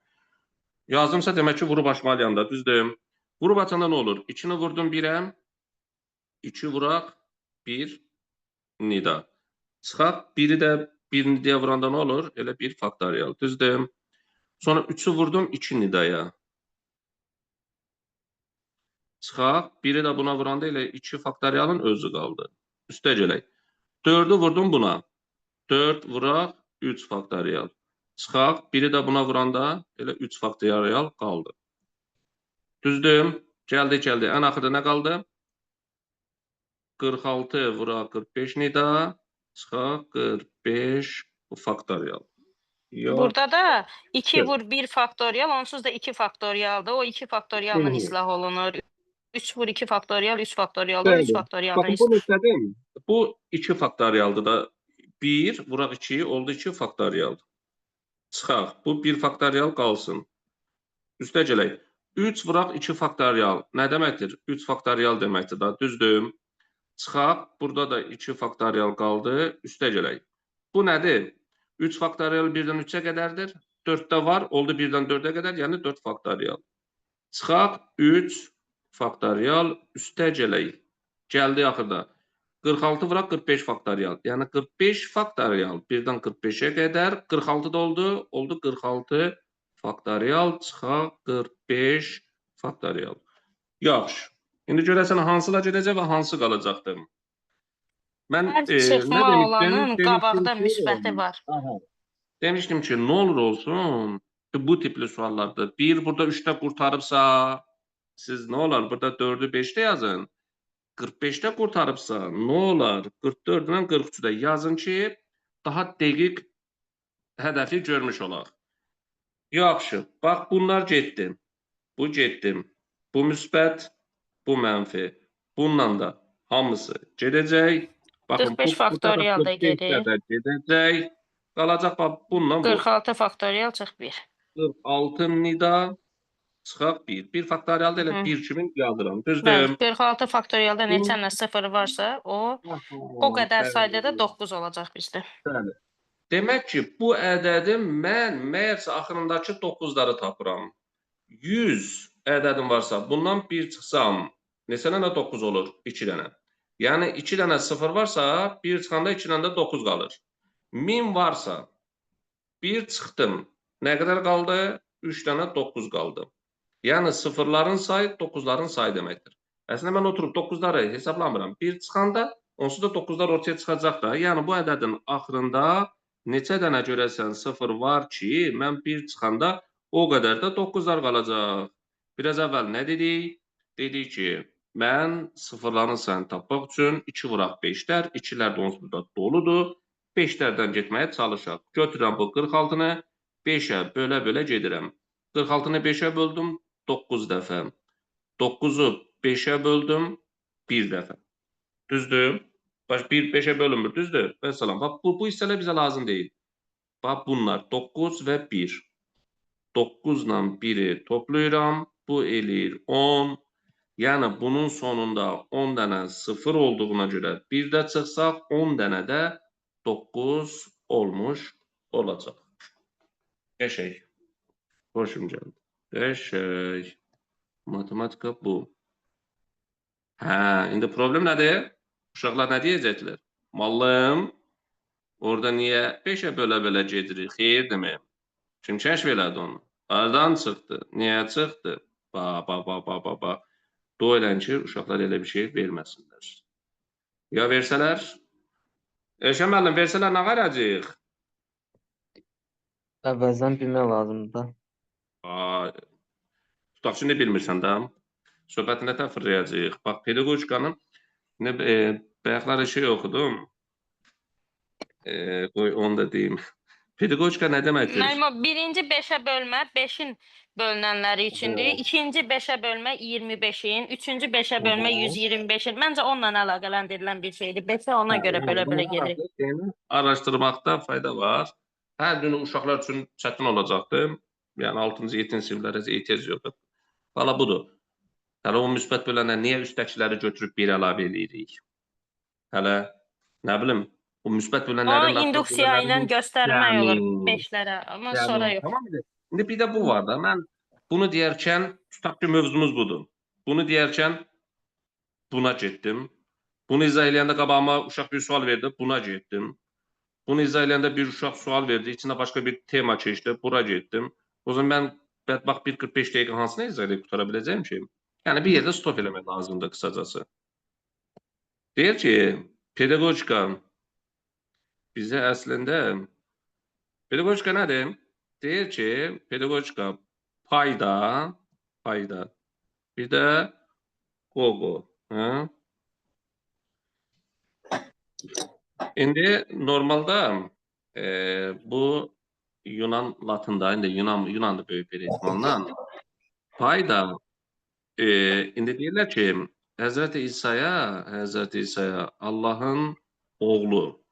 Yazdımsa demək ki, vurub açmalıyam da, düzdür. Vurub açanda nə olur? 2-ni vurdum 1-ə. 2 vuraq 1 nida. Çıxaq, 1-i də 1 nidaya vuranda nə olur? Elə 1 faktorial, düzdür. Sonra 3-ü vurdum 2 nidaya. Çıxaq, 1-i də buna vuranda elə 2 faktorialın özü qaldı. Üstə gələk. 4-ü vurdum buna. 4 vuraq 3 faktorial. Çıxaq, 1-i də buna vuranda elə 3 faktorial qaldı. Düzdür? Gəldi, gəldi. Ən axırda nə qaldı? 46 vuraq 45 nida. Çıxaq 45 faktorial. Yox. Burada da 2 Evet. vur 1 faktorial, onsuz da 2 faktorialdır. O 2 faktorialla islah olunur. 3 vur 2 faktorial, 3 faktorialdır. O 3 Bəli. faktorialla Baxın, bu məsələdir. Bu 2 faktorialdır da. 1 vuraq 2 oldu 2 faktorial. Çıxaq. Bu 1 faktorial qalsın. Üstə gələk. 3 vuraq 2 faktorial. Nə deməkdir? 3 faktorial deməkdir da. Düzdür. Çıxaq. Burada da 2 faktorial qaldı. Üstə gələk. Bu nədir? 3 faktorial 1-dən 3-ə qədərdir. 4-də var. Oldu 1-dən 4-ə qədər. Yəni 4 faktorial. Çıxaq. 3 faktorial. Üstə gələk. Gəldi axırda. 46 vuraq 45 faktorial. Yəni 45 faktorial 1-dən 45-ə qədər 46 da oldu. Oldu 46 faktorial. Çıxaq 45 faktorial. Yaxşı. İndi görəsən hansılar gedəcək və hansı qalacaqdır? Mən Hər çıxma nə demişdim? olanın qabaqda müsbəti var. Aha. Demişdim ki, nə olur olsun bu tipli suallarda. 1 burada 3-də qurtarıbsa, siz nə olar? Burada 4-ü 5-də yazın. 45-də qurtarıbsa, nə olar? 44 ilə 43-də yazın ki, daha dəqiq hədəfi görmüş olaq. Yaxşı, bax bunlar getdi. Bu getdi. Bu müsbət, bu mənfi. Bununla da hamısı gedəcək. Baxın, 45 bu faktorial da 45 gedir. də gedəcək. Qalacaq bax bununla bu. 46 faktorial çıx 1. 46 nida çıxaq 1. 1 faktorialda elə 1 kimi yazıram. Düzdür? Bəli, 46 faktorialda neçə dənə 0 varsa, o qədər sayda da 9 olacaq bizdə. Bəli. Demək ki, bu ədədin mən məyərsə axırındakı 9-ları tapıram. 100 ədədim varsa, bundan 1 çıxsam, neçə dənə 9 olur? 2 dənə. Yəni 2 dənə 0 varsa, 1 çıxanda 2 dənə də 9 qalır. 1000 varsa, 1 çıxdım. Nə qədər qaldı? 3 dənə 9 qaldı. Yəni sıfırların sayı 9-ların sayı deməkdir. Əslində mən oturub 9-ları hesablamıram. 1 çıxanda onsuz da 9-lar ortaya çıxacaq da. Yəni bu ədədin axırında neçə dənə görəsən 0 var ki, mən 1 çıxanda o qədər də 9-lar qalacaq. Biraz əvvəl nə dedik? Dedik ki, mən sıfırların sayını tapmaq üçün 2 vuraq 5-lər, 2-lər də onsuz da doludur. 5-lərdən getməyə çalışaq. Götürürəm bu 46-nı, 5-ə bölə-bölə gedirəm. 46-nı 5-ə böldüm 9 dəfə. 9-u 5-ə böldüm 1 dəfə. Düzdür? Bax, 1 5-ə bölünmür, düzdür? Vəssalam. Bax, bu hissələr bizə lazım deyil. Bax, bunlar 9 və 1. 9 ilə 1-i toplayıram. Bu eləyir 10. Yəni, bunun sonunda 10 dənə 0 olduğuna görə 1 də çıxsaq, 10 dənə də 9 olmuş olacaq. Qəşəng. Xoşum gəldi. Qəşəng. Matematika bu. Hə, indi problem nədir? Uşaqlar nə deyəcəklər? Müəllim, orada niyə 5-ə bölə-bölə gedirik? Xeyir demək. Kim kəşf elədi onu? Hardan çıxdı? Niyə çıxdı? Ba, ba, ba, ba, ba, ba. Dua elən ki, uşaqlar elə bir şey verməsinlər. Ya versələr? Elşən müəllim, versələr nə qaracaq? Əvvəldən bilmək lazımdır da. Tutaq ki, nə bilmirsən də? Söhbəti nə təfərrəyəcəyik? Bax, pedagogikanın bayaqlar şey oxudum. Qoy onu da deyim. Pedagogika nə deməkdir? Müəllim, o birinci 5-ə bölmə 5-in bölünənləri üçündür. İkinci 5-ə bölmə 25-in, üçüncü 5-ə bölmə 125-in. Məncə onunla əlaqələndirilən bir şeydir. 5-ə ona görə bölə-bölə gedir. Araşdırmaqda fayda var. Hər gün uşaqlar üçün çətin olacaqdır. Yəni 6-cı, 7-ci siniflərə ehtiyac yoxdur. Valla budur. Hələ o müsbət bölənə niyə üstəkiləri götürüb bir əlavə eləyirik? Hələ nə bilim, o müsbət bölənlərin Onu induksiya ilə göstərmək olur 5-lərə, amma sonra yox. Tamam. İndi bir də bu var da, mən Bunu deyərkən, tutaq ki, mövzumuz budur. Bunu deyərkən buna getdim. Bunu izah eləyəndə qabağıma uşaq bir sual verdi, buna getdim. Bunu izah eləyəndə bir uşaq sual verdi, içində başqa bir tema keçdi, bura getdim. O zaman mən bədbəxt 1:45 dəqiqə hansını izah eləyib qutara biləcəyim ki? Yəni bir yerdə stop eləmək lazımdır qısacası. Deyir ki, pedaqogika bizə əslində pedaqogika nədir? Deyir ki, pedaqogika payda, bir də qoqo. Hə? İndi normalda bu Yunan Latında, indi Yunandır böyük bir ehtimalla. Payda indi deyirlər ki, Həzrəti İsa'ya Allahın oğlu,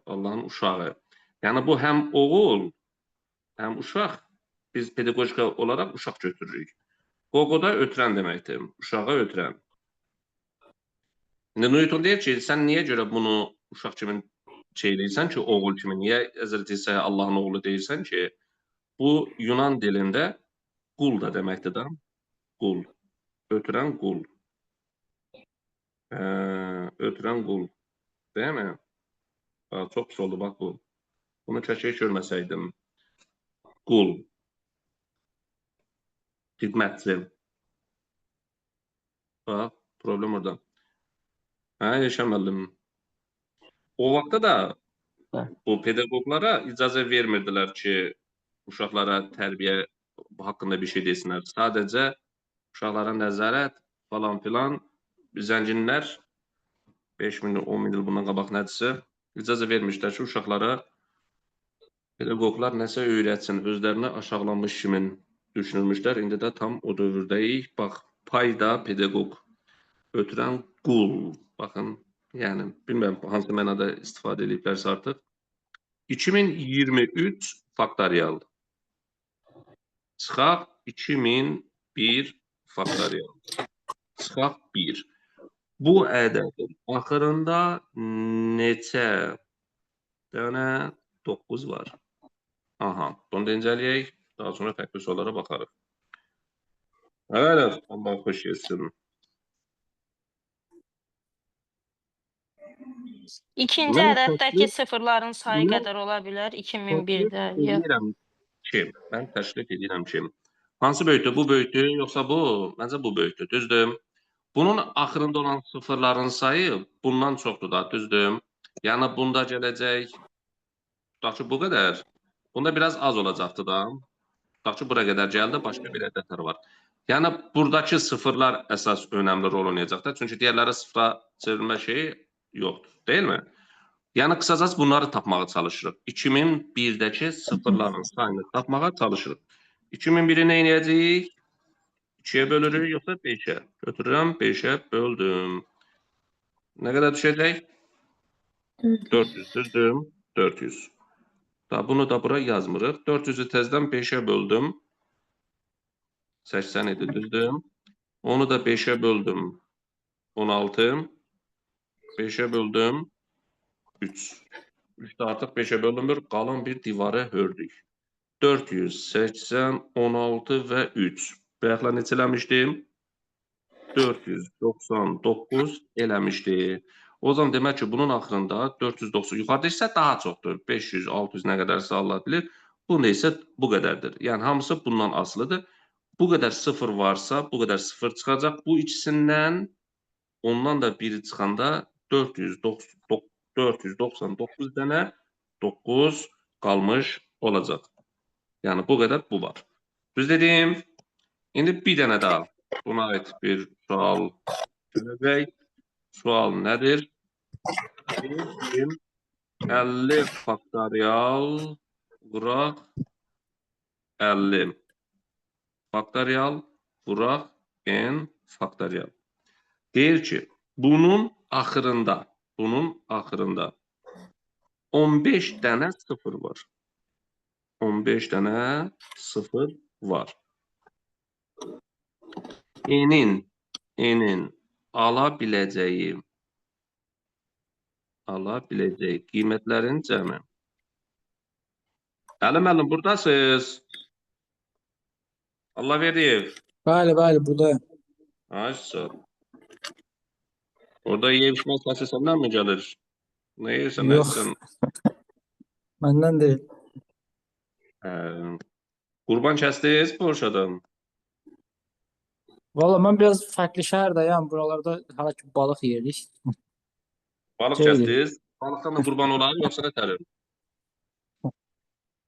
Allahın uşağı. Yəni bu həm oğul, həm uşaq. Biz pedaqogika olaraq uşaq götürürük. Qoqo da ötürən deməkdir, uşağı ötürən. İndi Newton deyir ki, sən niyə görə bunu uşaq kimi şey eləyirsən ki, oğul kimi, niyə Həzrəti İsa'ya Allahın oğlu deyirsən ki, bu Yunan dilində qul da deməkdir da, qul, ötürən qul. Ötürən qul, deyil mi? Çox pis oldu, bax bu. Bunu kəşke görməsəydim. Qul. Xidmətçi. Bax, problem orada. Hə, Elşən müəllim. O vaxtda da bu pedaqoqlara icazə vermirdilər ki, uşaqlara tərbiyə haqqında bir şey desinlər. Sadəcə uşaqlara nəzarət falan filan zənginlər 5 min, 10 min il bundan qabaq nədirsə icazə vermişlər ki, uşaqlara pedaqoqlar nəsə öyrətsin, özlərini aşağılanmış kimi düşünülmüşlər. İndi də tam o dövrdəyik. Bax, payda pedaqoq, ötürən qul. Baxın, yəni bilmirəm hansı mənada istifadə ediblərsə artıq. 2023 faktorial. Çıxaq 2001 faktorial. Çıxaq 1. Bu ədədin axırında neçə dənə 9 var? Aha, bunu da incələyək. Daha sonra fərqli suallara baxarıq. Evet, Allah xoş etsin. İkinci ədəddəki sıfırların sayı qədər ola bilər 2001-də. Mən təklif edirəm ki, hansı böyükdür? Bu böyükdür, yoxsa bu? Məncə bu böyükdür, düzdür? Bunun axırında olan sıfırların sayı bundan çoxdur da, düzdür? Yəni bunda gələcək, tutaq ki, bu qədər. Bunda biraz az olacaqdır da. Tutaq ki, bura qədər gəldi, başqa bir ədədlər var. Yəni buradakı sıfırlar əsas önəmli rol oynayacaqdır. Çünki digərləri sıfıra çevrilmə şeyi yoxdur, deyilmi? Yəni qısacası bunları tapmağa çalışırıq. 2001-dəki sıfırların sayını tapmağa çalışırıq. 2001-i nə edəcəyik? 2-yə bölürük, yoxsa 5-ə? Götürürəm, 5-ə böldüm. Nə qədər düşəcək? 400, düzdür? 400. Da, bunu da bura yazmırıq. 400-ü təzdən 5-ə böldüm. 80 idi, düzdür? Onu da 5-ə böldüm. 16. 5-ə böldüm. 3. 3 də artıq 5-ə bölünmür. Qalın bir divarı hördük. 480, 16 və 3. Bayaqlar neçə eləmişdim? 499 eləmişdi. O zaman demək ki, bunun axırında 490, yuxarıda isə daha çoxdur. 500, 600 nə qədərsə Allah bilir. Bunda isə bu qədərdir. Yəni hamısı bundan asılıdır. Bu qədər sıfır varsa, bu qədər sıfır çıxacaq. Bu ikisindən ondan da biri çıxanda 499 dənə 9 qalmış olacaq. Yəni bu qədər bu var. Düz dedim. İndi bir dənə daha buna aid bir sual gələcək. Sual nədir? 50 faktorial vuraq 50 faktorial vuraq n faktorial. Deyir ki, bunun axırında 15 dənə sıfır var. 15 dənə sıfır var. N'in ala biləcəyi qiymətlərin cəmi. Əli müəllim, buradasınız. Allah verdiyev. Bəli, bəli, buradayım. Aysa. Orada yeyib içmə səsi səndən mi gəlir? Nə yeyirsən, nə Yox. içirsən? Məndən deyil. Hə. Qurban kəsdiniz Polşadan? Valla mən biraz fərqli şəhərdəyəm. Buralarda hələ ki balıq yeyirik. Balıq Şeydir. kəsdiniz? Balıqdan da qurban olar, yoxsa nə tərir?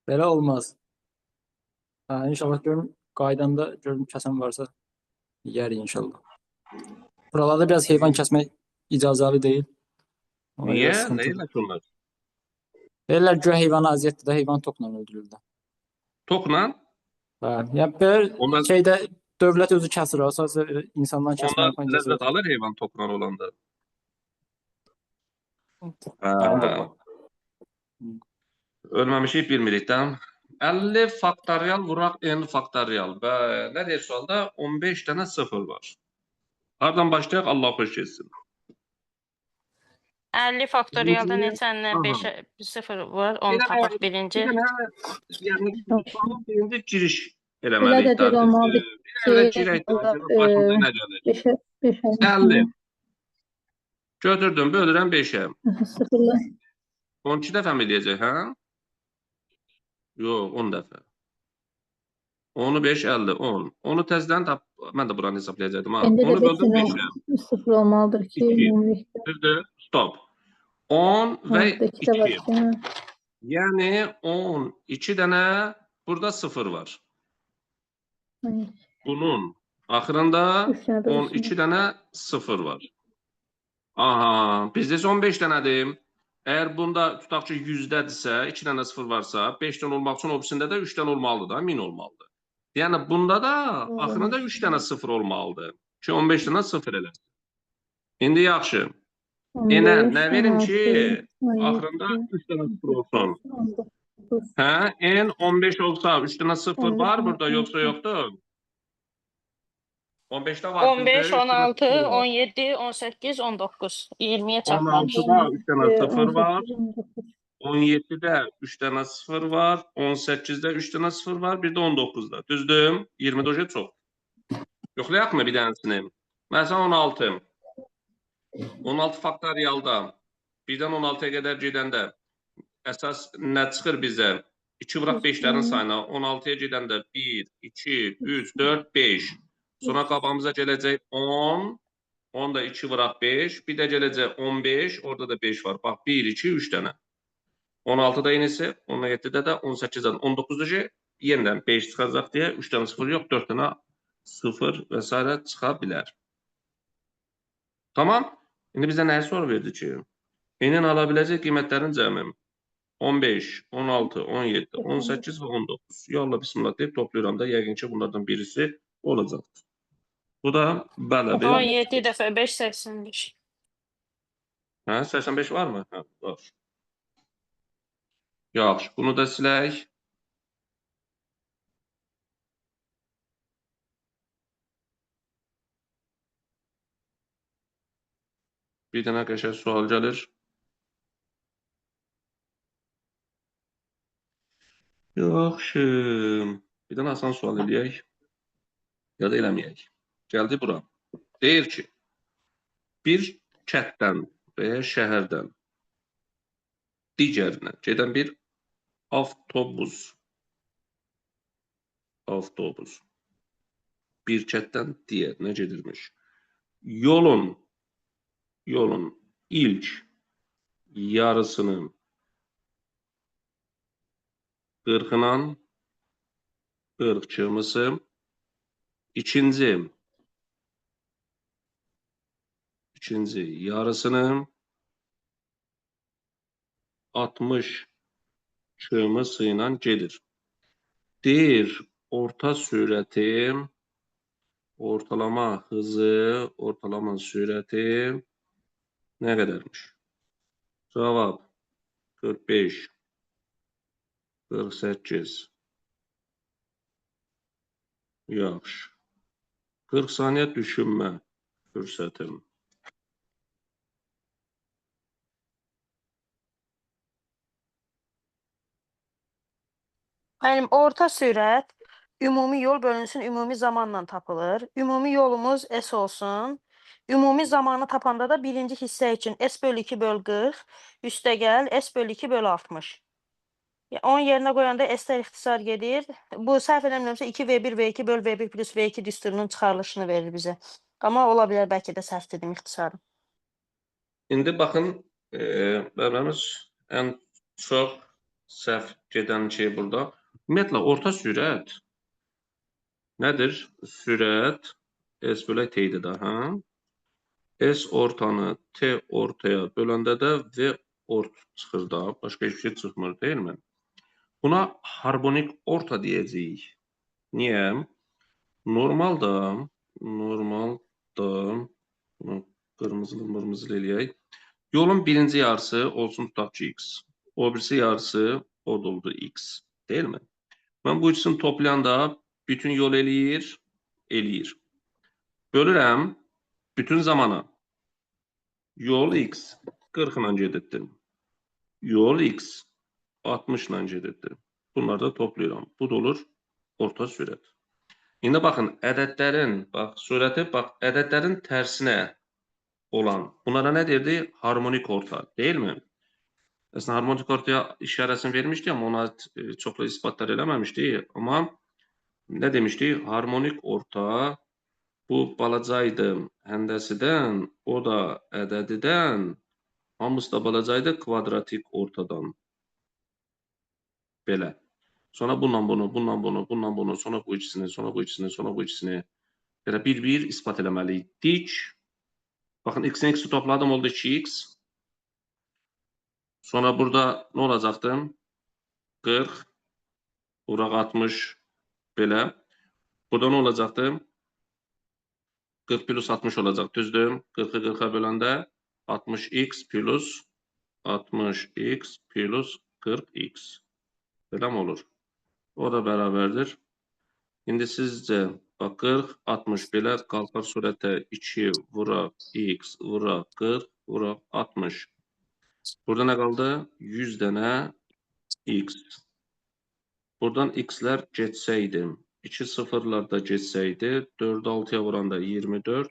Belə olmaz. Ha, inşallah görüm qaydanda görüm kəsən varsa yeyərik inşallah. Buralarda biraz heyvan kəsmək icazəli deyil. Ona görə Niyə? Nə sıxıntıdır. ellər ki onlar? Deyirlər güya heyvana əziyyətdir də, heyvan tokla öldürürlər. Tokla? Hə, yəni belə Ondan, şeydə dövlət özü kəsir, əsas insandan kəsməyə ondan falan icazə ləzzət alır heyvan tokla olanda. yox. Hə. Ölməmişik bilmirik də. 50 faktorial vuraq n faktorial. Və nə deyir sualda? 15 dənə sıfır var. Hardan başlayaq? Allah xoş etsin. 50 faktorialda Birinci- neçə Aha. 5 0 var, onu Bir dənə- tapaq Bir birinci. dənə, yəni sualın birinci giriş Belə eləməliyik də də. deyil olmalıdır Bir dənə ki, girək də, e, başımıza nə gəlir? 5-ə 5-ə 50. Götürdüm, bölürəm 5-ə. Sıfırla. 12 dəfə mi eləyəcək, hə? Yox, 10 dəfə. 10-u 5, 50, 10. Onu təzədən tap, mən də buranı hesablayacaqdım ha. İndi də Onu 5 böldüm dənə 5-ə. sıfır olmalıdır ki, İki. ümumilikdə. Düzdür? Stop. 10 və Burada 2 də var 2. ki, hə. Yəni 12 dənə burada sıfır var. 12, Bunun axırında 3 dənə də 12 dənə sıfır var. Aha, bizdə isə 15 dənədir. Əgər bunda tutaq ki 100-dədirsə, 2 dənə sıfır varsa, 5 dənə olmaq üçün o birisində də 3 dənə olmalıdır da, 1000 olmalıdır. Yəni bunda da axırında 3 dənə sıfır olmalıdır ki 15 dənə sıfır eləsin. İndi yaxşı. Enə 15, nə verim ki 16, axırında 3 dənə sıfır olsun? 19, Hə, n 15 olsa 3 dənə sıfır 15, var burada yoxsa 16. yoxdur? 15-də var. 15, düzdür? Üç dənə 16, sıfır var. 17, 18, 19. 20-yə çatmamış. 16-da 3 dənə sıfır var. 18, 19. 17-də 3 dənə sıfır var, 18-də 3 dənə sıfır var, bir də 19-da. Düzdür? 20-də o çox. Yoxlayaq mı bir dənəsini? Məsələn 16. 16 faktorialda 1-dən 16-ya qədər gedəndə əsas nə çıxır bizə? 2 vuraq 5-lərin sayına 16-ya gedəndə 1, 2, 3, 4, 5. Sonra qabağımıza gələcək 10. 10 da 2 vuraq 5. Bir də gələcək 15. Orada da 5 var. Bax 1, 2, 3 dənə. 16-da eynisi, 17-də də 18-də 19-da ki, yenidən 5 çıxacaq deyə 3 dənə 0 yox, 4 dənə 0 və s. çıxa bilər. Tamam. İndi bizə nəyi soru verdi ki? N-in ala biləcək qiymətlərin cəmi 15, 16, 17, 18 və 19. Ya Allah, bismillah deyib toplayıram da, yəqin ki, bunlardan birisi olacaqdır. Bu da belə bir... 17 dəfə 5, 85. Hə, 85 var mı? Hə, var. Yaxşı, bunu da silək. Bir dənə qəşəng sual gəlir. Yaxşı. Bir dənə asan sual eləyək. Ya da eləməyək. Gəldi bura. Deyir ki, bir kənddən və ya şəhərdən digərinə gedən bir avtobus bir kənddən digərinə gedirmiş. Yolun ilk yarısını 40-la 40 km, ikinci yarısını 60 km ilə gedir. Deyir, orta sürəti, ortalama hızı, ortalama sürəti nə qədərmiş? Cavab 45, 48. Yaxşı. 40 saniyə düşünmə fürsətim. Müəllim, orta sürət Ümumi yol bölünsün ümumi zamanla tapılır. Ümumi yolumuz S olsun. Ümumi zamanı tapanda da birinci hissə üçün S bölü 2 böl 40, üstəgəl S bölü 2 böl 60. Ya, onun yerinə qoyanda S-lər ixtisar gedir. Bu səhv eləmirəmsə 2V1 V2 böl V1 plus V2 düsturunun çıxarılışını verir bizə. Amma ola bilər bəlkə də səhv dedim ixtisarı. İndi baxın, bəbəmiz ən çox səhv gedən şey burada. Ümumiyyətlə, orta sürət nədir? Sürət S bölək T idi də, hə? S ortanı T ortaya böləndə də V ort çıxır da, başqa heç bir şey çıxmır, deyilmi? Buna harmonik orta deyəcəyik. Niyə? Normalda, bunu qırmızılı eləyək. Yolun birinci yarısı olsun tutaq ki x. O birisi yarısı o da oldu x. Deyilmi? Mən bu ikisini toplayanda bütün yol eləyir, eləyir. Bölürəm bütün zamana. Yol x 40 ilə gedibdir. Yol x 60 ilə gedibdir. Bunları da toplayıram. Bu da olur orta sürət. İndi baxın, ədədlərin, bax, sürəti, bax, ədədlərin tərsinə olan, bunlara nə deyirdi? Harmonik orta, deyilmi? Əslində, harmonik ortaya işarəsini vermişdi, amma ona çoxlu isbatlar eləməmişdi. Amma nə demişdik? Harmonik orta bu balacaydı həndəsidən, o da ədədidən, hamısı da balacaydı kvadratik ortadan. Belə. Sonra bununla bunu, bununla bunu, bununla bunu, sonra bu ikisini, sonra bu ikisini, sonra bu ikisini. Belə bir-bir isbat eləməliydik. Baxın, x-in x-i topladım, oldu 2x. Sonra burada nə olacaqdı? 40, vuraq 60, belə. Burada nə olacaqdı? 40 plus 60 olacaq, düzdür? 40-ı 40-a böləndə 60x plus 60x plus 40x. Belə mi olur? O da bərabərdir. İndi sizcə, bax, 40, 60 belə qalxar surətə 2 vuraq x vuraq 40 vuraq 60. Burada nə qaldı? 100 dənə x. Buradan x-lər getsəydi, 2 sıfırlar da getsəydi, 4-ü 6-ya vuranda 24,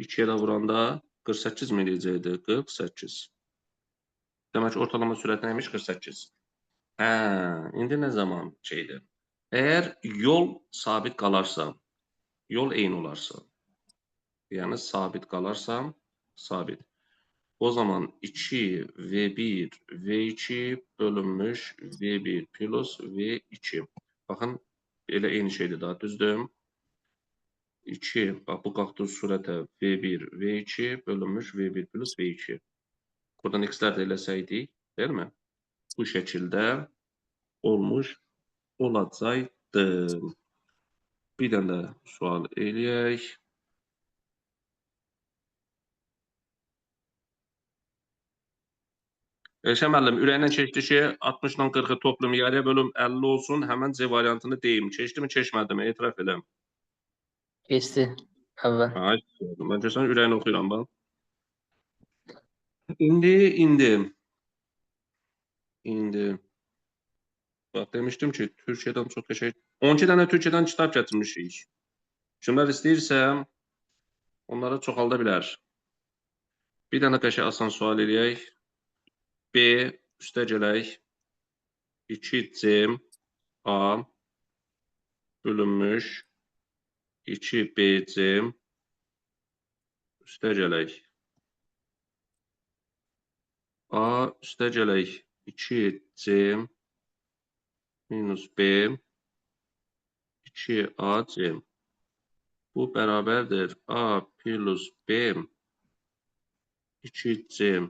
2-yə də vuranda 48 mi eləyəcəkdi? 48. Demək ki, ortalama sürət nəymiş? 48. Hə, indi nə zaman şeydir? Əgər yol sabit qalarsa, yol eyni olarsa, yəni sabit qalarsa, sabit. O zaman 2 V1 V2 bölünmüş V1 plus V2. Baxın, elə eyni şeydir daha, düzdür? 2, bax bu qalxdı surətə V1 V2 bölünmüş V1 plus V2. Buradan x-lər də eləsəydik, deyilmi? Bu şəkildə olmuş olacaqdı. Bir dənə də sual eləyək. Elşən müəllim, ürəyindən keçdi ki, 60 ilə 40-ı toplayım, yarıya bölüm 50 olsun, həmən C variantını deyim. Keçdi mi, keçmədi mi? Etiraf eləm. Keçdi əvvəl. Ay, mən görsən ürəyini oxuyuram, bax. İndi. Bax, demişdim ki, Türkiyədən çox qəşəng 12 dənə Türkiyədən kitab gətirmişik. Kimlər istəyirsə, onları çoxalda bilər. Bir dənə qəşəng asan sual eləyək. B üstə gələk. 2C A bölünmüş 2BC üstə gələk. A üstə gələk 2C minus B 2AC. Bu bərabərdir A plus B 2C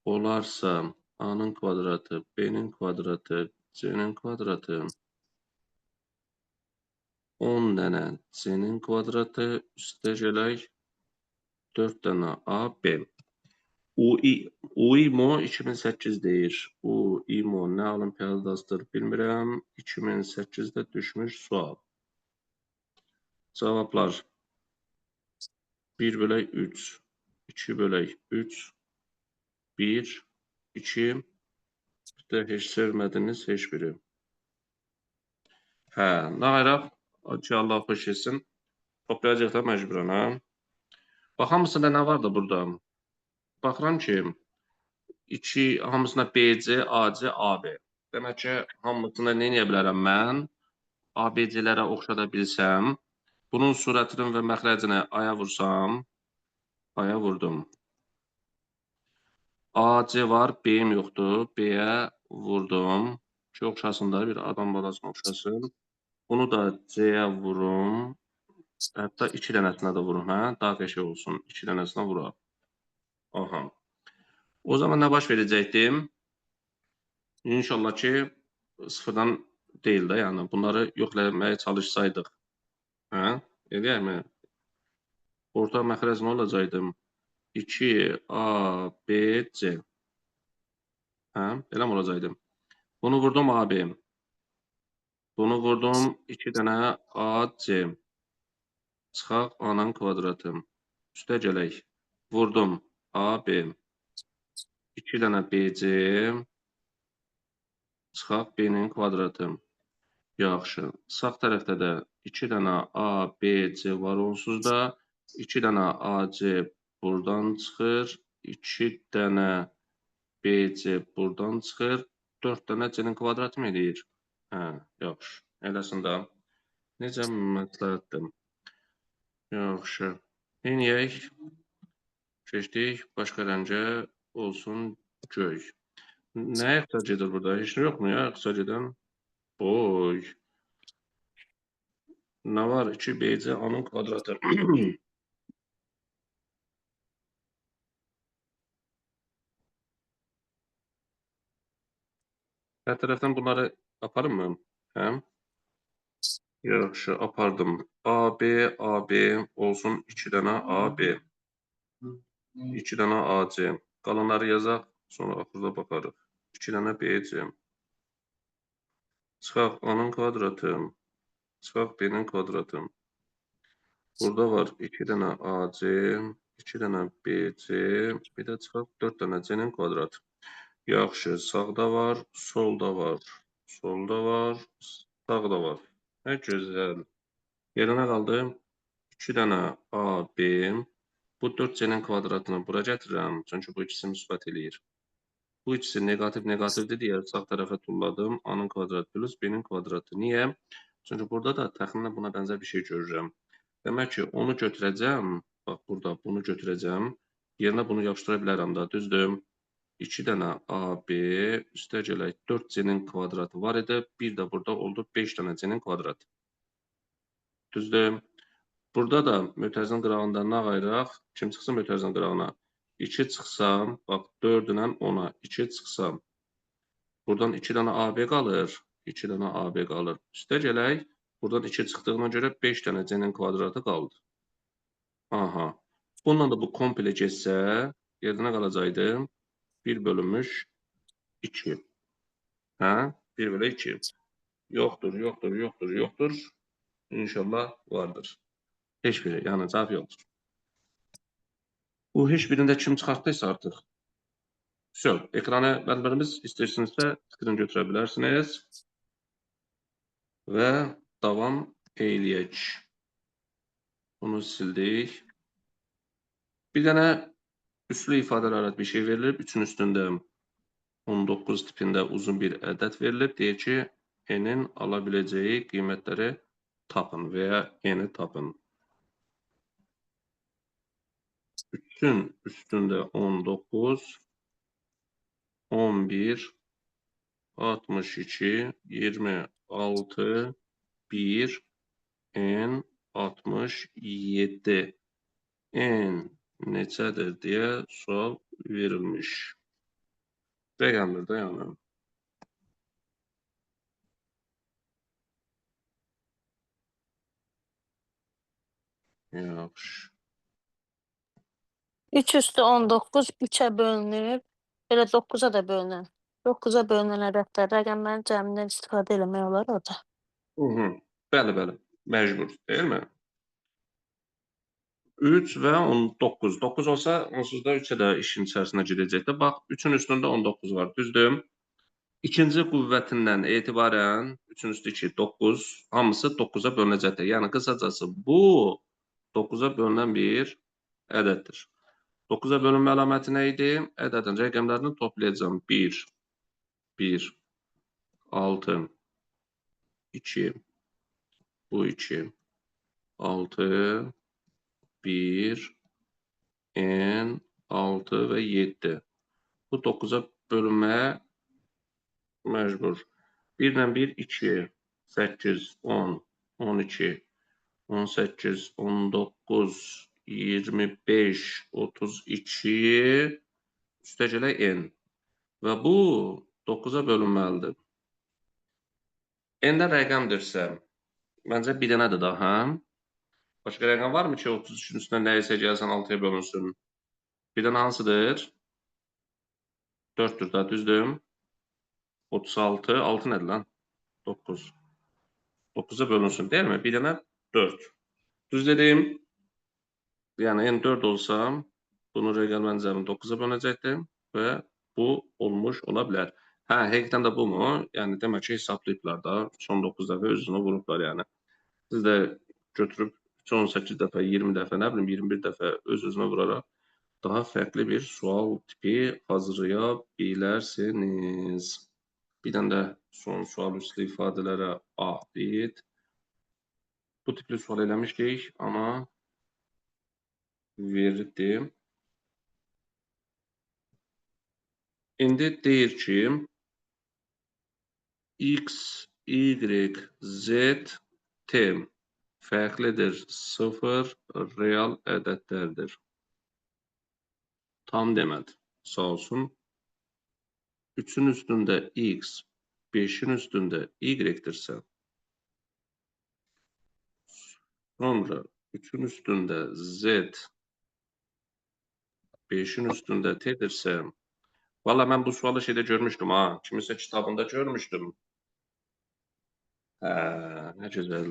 olarsa A'nın kvadratı, B'nin kvadratı, C'nin kvadratı 10 dənə C-nin kvadratı üstə gələk 4 dənə A, B. UIMO 2008 deyir. UIMO nə olimpiyadasıdır bilmirəm. 2008-də düşmüş sual. Cavablar 1 bölək 3, 2 bölək 3, 1, 2, bir də heç sevmədiniz heç biri. Hə, nə ayıraq? Ki, Allah xoş etsin. Toplayacaq da məcburən, hə? Bax, hamısında nə var da burada? Baxıram ki, 2, hamısında BC, AC, AB. Demək ki, hamısında nə edə bilərəm mən? ABC-lərə oxşada bilsəm, bunun surətinin və məxrəcini A-ya vursam, A-ya vurdum. AC var, B-im yoxdur. B-yə vurdum. Ki, oxşasın da, bir adam balasına oxşasın. Bunu da C-yə vurum. Hətta 2 dənəsinə də vurum, hə? Daha qəşəng olsun. 2 dənəsinə vuraq. Aha. O zaman nə baş verəcəkdim? İnşallah ki, sıfırdan deyil də, yəni bunları yox eləməyə çalışsaydıq. Hə? Eləyəkmi? Orta məxrəc nə olacaqdı? 2, A, B, C. Hə? Elə mi olacaqdı? Bunu vurdum A, B. Bunu vurdum 2 dənə A, C. Çıxaq A-nın kvadratı. Üstə gələk. Vurdum A, B. 2 dənə B, C. Çıxaq B-nin kvadratı. Yaxşı. Sağ tərəfdə də 2 dənə A, B, C var onsuz da. 2 dənə A, C buradan çıxır. 2 dənə B, C buradan çıxır. 4 dənə C-nin kvadratı mı eləyir? Hə, yaxşı. Eləsin də. Necə məsləhətdir. Yaxşı. Neyniyək? Keçdik. Başqa rəngə olsun göy. Nəyə ixtiyac edir burada? Heç nə yoxmu ya ixtiyac edən? Oy. Nə var? 2 BC A-nın kvadratı. Hər tərəfdən bunları aparım mı? Hə? Yaxşı, apardım. AB, AB olsun 2 dənə AB. 2 dənə AC. Qalanları yazaq, sonra axırda baxarıq. 2 dənə BC. Çıxaq A-nın kvadratı. Çıxaq B-nin kvadratı. Burada var 2 dənə AC, 2 dənə BC, bir də çıxaq 4 dənə C-nin kvadratı. Yaxşı, sağda var, solda var. Solda var, sağda var. Nə gözəl. Yerə nə qaldı? 2 dənə AB. Bu 4C-nin kvadratını bura gətirirəm. Çünki bu ikisi müsbət eləyir. Bu ikisi neqativ neqativdir deyə sağ tərəfə tulladım. A-nın kvadratı plus B-nin kvadratı. Niyə? Çünki burada da təxminən buna bənzər bir şey görürəm. Demək ki, onu götürəcəm. Bax, burada bunu götürəcəm. Yerinə bunu yapışdıra bilərəm də, düzdür? 2 dənə AB, üstə gələk 4C-nin kvadratı var idi. Bir də burada oldu 5 dənə C-nin kvadratı. Düzdür? Burada da mötərizənin qırağında nə ayıraq? Kim çıxsın mötərizənin qırağına? 2 çıxsam, bax 4 ilə 10-a 2 çıxsam. Buradan 2 dənə AB qalır. 2 dənə AB qalır. Üstə gələk, buradan 2 çıxdığına görə 5 dənə C-nin kvadratı qaldı. Aha. Bununla da bu komple getsə, yerdə nə qalacaqdı? 1 bölünmüş 2. Hə? 1 bölü 2. Yoxdur, yoxdur, yoxdur, yoxdur. İnşallah vardır. Heç biri, yəni cavab yoxdur. Bu heç birində kim çıxartdıysa artıq. Vse, ekranı müəllimlərimiz istəyirsinizsə screen götürə bilərsiniz. Və davam eyləyək. Bunu sildik. Bir dənə üslü ifadələrə bir şey verilib. 3-ün üstündə 19 tipində uzun bir ədəd verilib. Deyir ki, n-in ala biləcəyi qiymətləri tapın və ya n-i tapın. 3-ün üstündə 19, 11, 62, 26, 1, n, 67. N neçədir deyə sual verilmiş. Rəqəmdir də yəni. Yaxşı. 3 üstü 19 3'e bölünür. Belə 9-a da bölünür. 9-a bölünən ədədlər rəqəmlərin cəmindən istifadə eləmək olar orada. Hı -hı. Bəli, bəli. Məcbur, deyilmi? 3 və 19. 9 olsa, onsuz da 3-ə də işin içərisinə gedəcəkdir. Bax, 3-ün üstündə 19 var, düzdür? İkinci qüvvətindən etibarən 3-ün üstü 2, 9, hamısı 9-a bölünəcəkdir. Yəni, qısacası bu 9-a bölünən bir ədəddir. 9-a bölünmə əlaməti nə idi? Ədədin rəqəmlərini toplayacağam. 1, 1, 6, 2, bu 2, 6, 1, N, 6 və 7. Bu 9-a bölünməyə məcbur. 1 ilə 1, 2, 8, 10, 12, 18, 19, 25, 32, üstəgələk N. Və bu 9-a bölünməlidir. N-də rəqəmdirsə, məncə bir dənədir daha. Başqa rəqəm varmı ki, 33-ün üstünə nə isə gəlsən 6-ya bölünsün? Bir dənə hansıdır? 4-dür da, düzdür? 36, 6 nədir lan? 9. 9-a bölünsün, deyil mi? Bir dənə 4. Düz dedim. Yəni, N 4 olsa, bunun rəqəmlərin cəmi 9-a bölünəcəkdir və bu olmuş ola bilər. Hə, həqiqətən də bu mu? Yəni, demək ki, hesablayıblar da. 19 dəfə özünü vurublar, yəni. Siz də götürüb 18 dəfə, 20 dəfə, nə bilim, 21 dəfə öz-özünə vuraraq daha fərqli bir sual tipi hazırlaya bilərsiniz. Bir dənə də son sual üslü ifadələrə aid. Bu tipli sual eləmişdik, amma verirdi. İndi deyir ki, X, Y, Z, T fərqlidir 0 real ədədlərdir. Tam demədi. Sağ olsun. 3-ün üstündə X, 5-in üstündə Y-dirsə, sonra 3-ün üstündə Z, 5-in üstündə T-dirsə, valla mən bu sualı şeydə görmüşdüm ha, kimisə kitabında görmüşdüm. Hə, nə gözəl.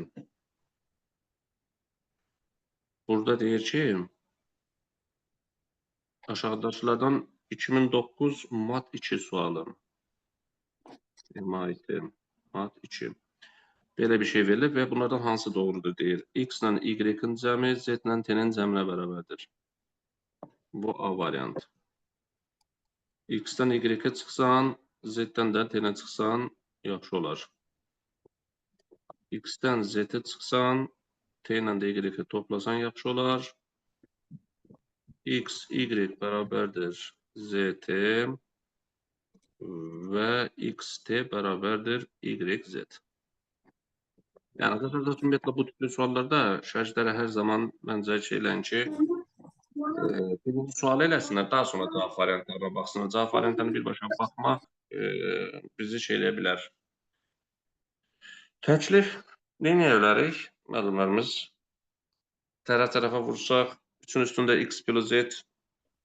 Burada deyir ki, aşağıdakılardan 2009 mat 2 sualı. MAT, mat 2. Belə bir şey verilib və bunlardan hansı doğrudur deyir. X ilə Y-in cəmi Z ilə T-nin cəminə bərabərdir. Bu A variantı. X-dən Y-ə çıxsan, Z-dən də T-nə çıxsan, yaxşı olar. X-dən Z-ə çıxsan, T ilə də Y-i toplasan, yaxşı olar. X, Y bərabərdir ZT və XT bərabərdir YZ. Yəni, arkadaşlar, ümumiyyətlə, bu tipli suallarda şərhlərə hər zaman məncə şey eləyən ki, birinci sualı eləsinlər, daha sonra cavab variantlarına baxsınlar. Cavab variantlarına birbaşa baxmaq bizi şey eləyə bilər. Təklif nə eləyə bilərik? Müəllimlərimiz tərəf-tərəfə vursaq, 3-ün üstündə X plus Z,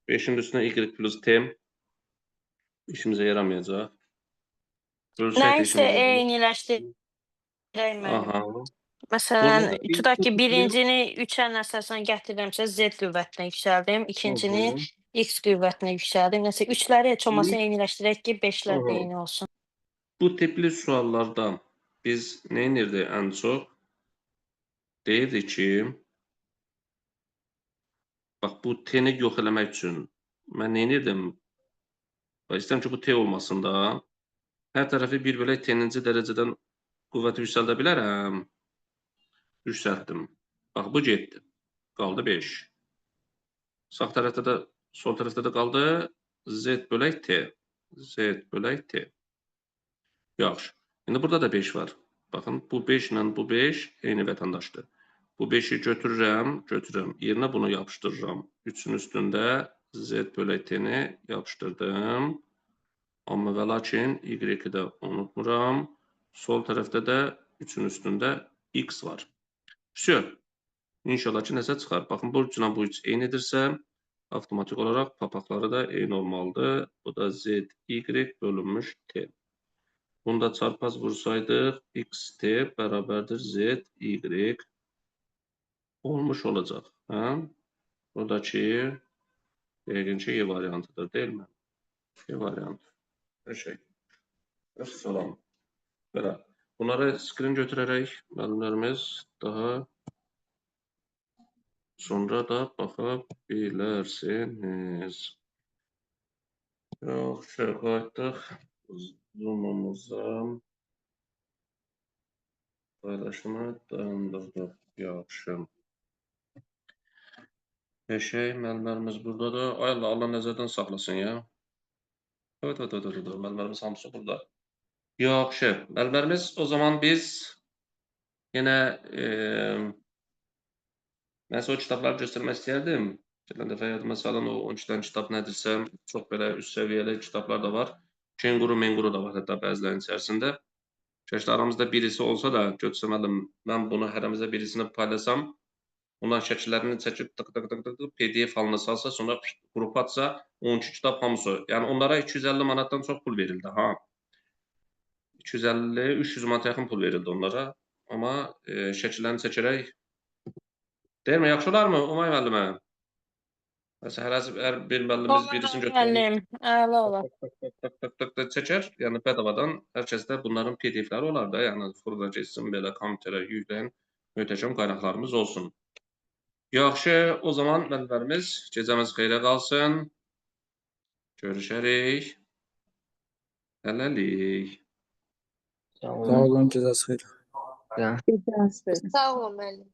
5-in üstündə Y plus T işimizə yaramayacaq. Nəysə eyniləşdirək müəllim. Məsələn, tutaq ki, birincini 3-ə əsasən gətirirəmsə, Z qüvvətinə yüksəldim, ikincini X qüvvətinə yüksəldim. Nəsə, 3-ləri heç olmasa eyniləşdirək ki, 5-lər də eyni olsun. Bu tipli suallarda biz nə edirdik ən çox? Deyirdik ki, bax, bu T-ni yox eləmək üçün mən nə edirdim? Bax, istəyirəm ki, bu T olmasın da. Hər tərəfi 1 bölək T-ninci dərəcədən qüvvəti yüksəldə bilərəm. Yüksəltdim. Bax, bu getdi. Qaldı 5. Sağ tərəfdə də, sol tərəfdə də qaldı Z bölək T. Z bölək T. Yaxşı. İndi burada da 5 var. Baxın, bu 5 ilə bu 5 eyni vətəndaşdır. Bu 5-i götürürəm, götürürəm. Yerinə bunu yapışdırıram. 3-ün üstündə Z bölək T-ni yapışdırdım. Amma və lakin Y-i də unutmuram. Sol tərəfdə də 3-ün üstündə X var. Vse. İnşallah ki, nəsə çıxar. Baxın, bu 3 ilə bu 3 eynidirsə, avtomatik olaraq papaqları da eyni olmalıdır. Bu da Z, Y bölünmüş T. Bunu da çarpaz vursaydıq, XT bərabərdir Z, Y olmuş olacaq. Hə? Buradakı yəqin ki, Y variantıdır, deyilmi? Y variantı. Qəşəng. Vəssalam. Belə. Bunları screen götürərək müəllimlərimiz daha sonra da baxa bilərsiniz. Yaxşı, qayıtdıq Zoom-umuza. Paylaşımı dayandırdıq. Yaxşı. Qəşəng müəllimlərimiz buradadır. Ay Allah, Allah nəzərdən saxlasın ya. Evet. Müəllimlərimiz hamısı burada. Yaxşı. Müəllimlərimiz, o zaman biz yenə mən sizə o kitabları göstərmək istəyərdim. Gələn dəfə yadıma salın, o 12 dənə kitab nədirsə, çox belə üst səviyyəli kitablar da var. Kenguru, menguru da var hətta bəzilərinin içərisində. Kəşdə aramızda birisi olsa da, götürsəm müəllim, mən bunu hərəmizə birisini paylasam, onların şəkillərini çəkib tık tık tık tık tık PDF halına salsa, sonra qrupa atsa 12 kitab hamısı. Yəni onlara 250 manatdan çox pul verildi ha. 250, 300 manata yaxın pul verildi onlara. Amma şəkillərini çəkərək deyilmi? Yaxşı olarmı Umay müəllimə? Məsələn, hər bir müəllimimiz birisini götürür. Müəllim, əla olar. Tık tık tık tık tık çəkər. Yəni bedavadan hər kəsdə bunların PDF-ləri olar da. Yəni fırla getsin belə kompüterə yükləyin, möhtəşəm qaynaqlarımız olsun. Yaxşı, o zaman müəllimlərimiz gecəmiz xeyrə qalsın. Görüşərik. Hələlik. Sağ olun. Sağ olun, gecəniz xeyir. Sağ Gecəniz xeyir. Sağ olun müəllim.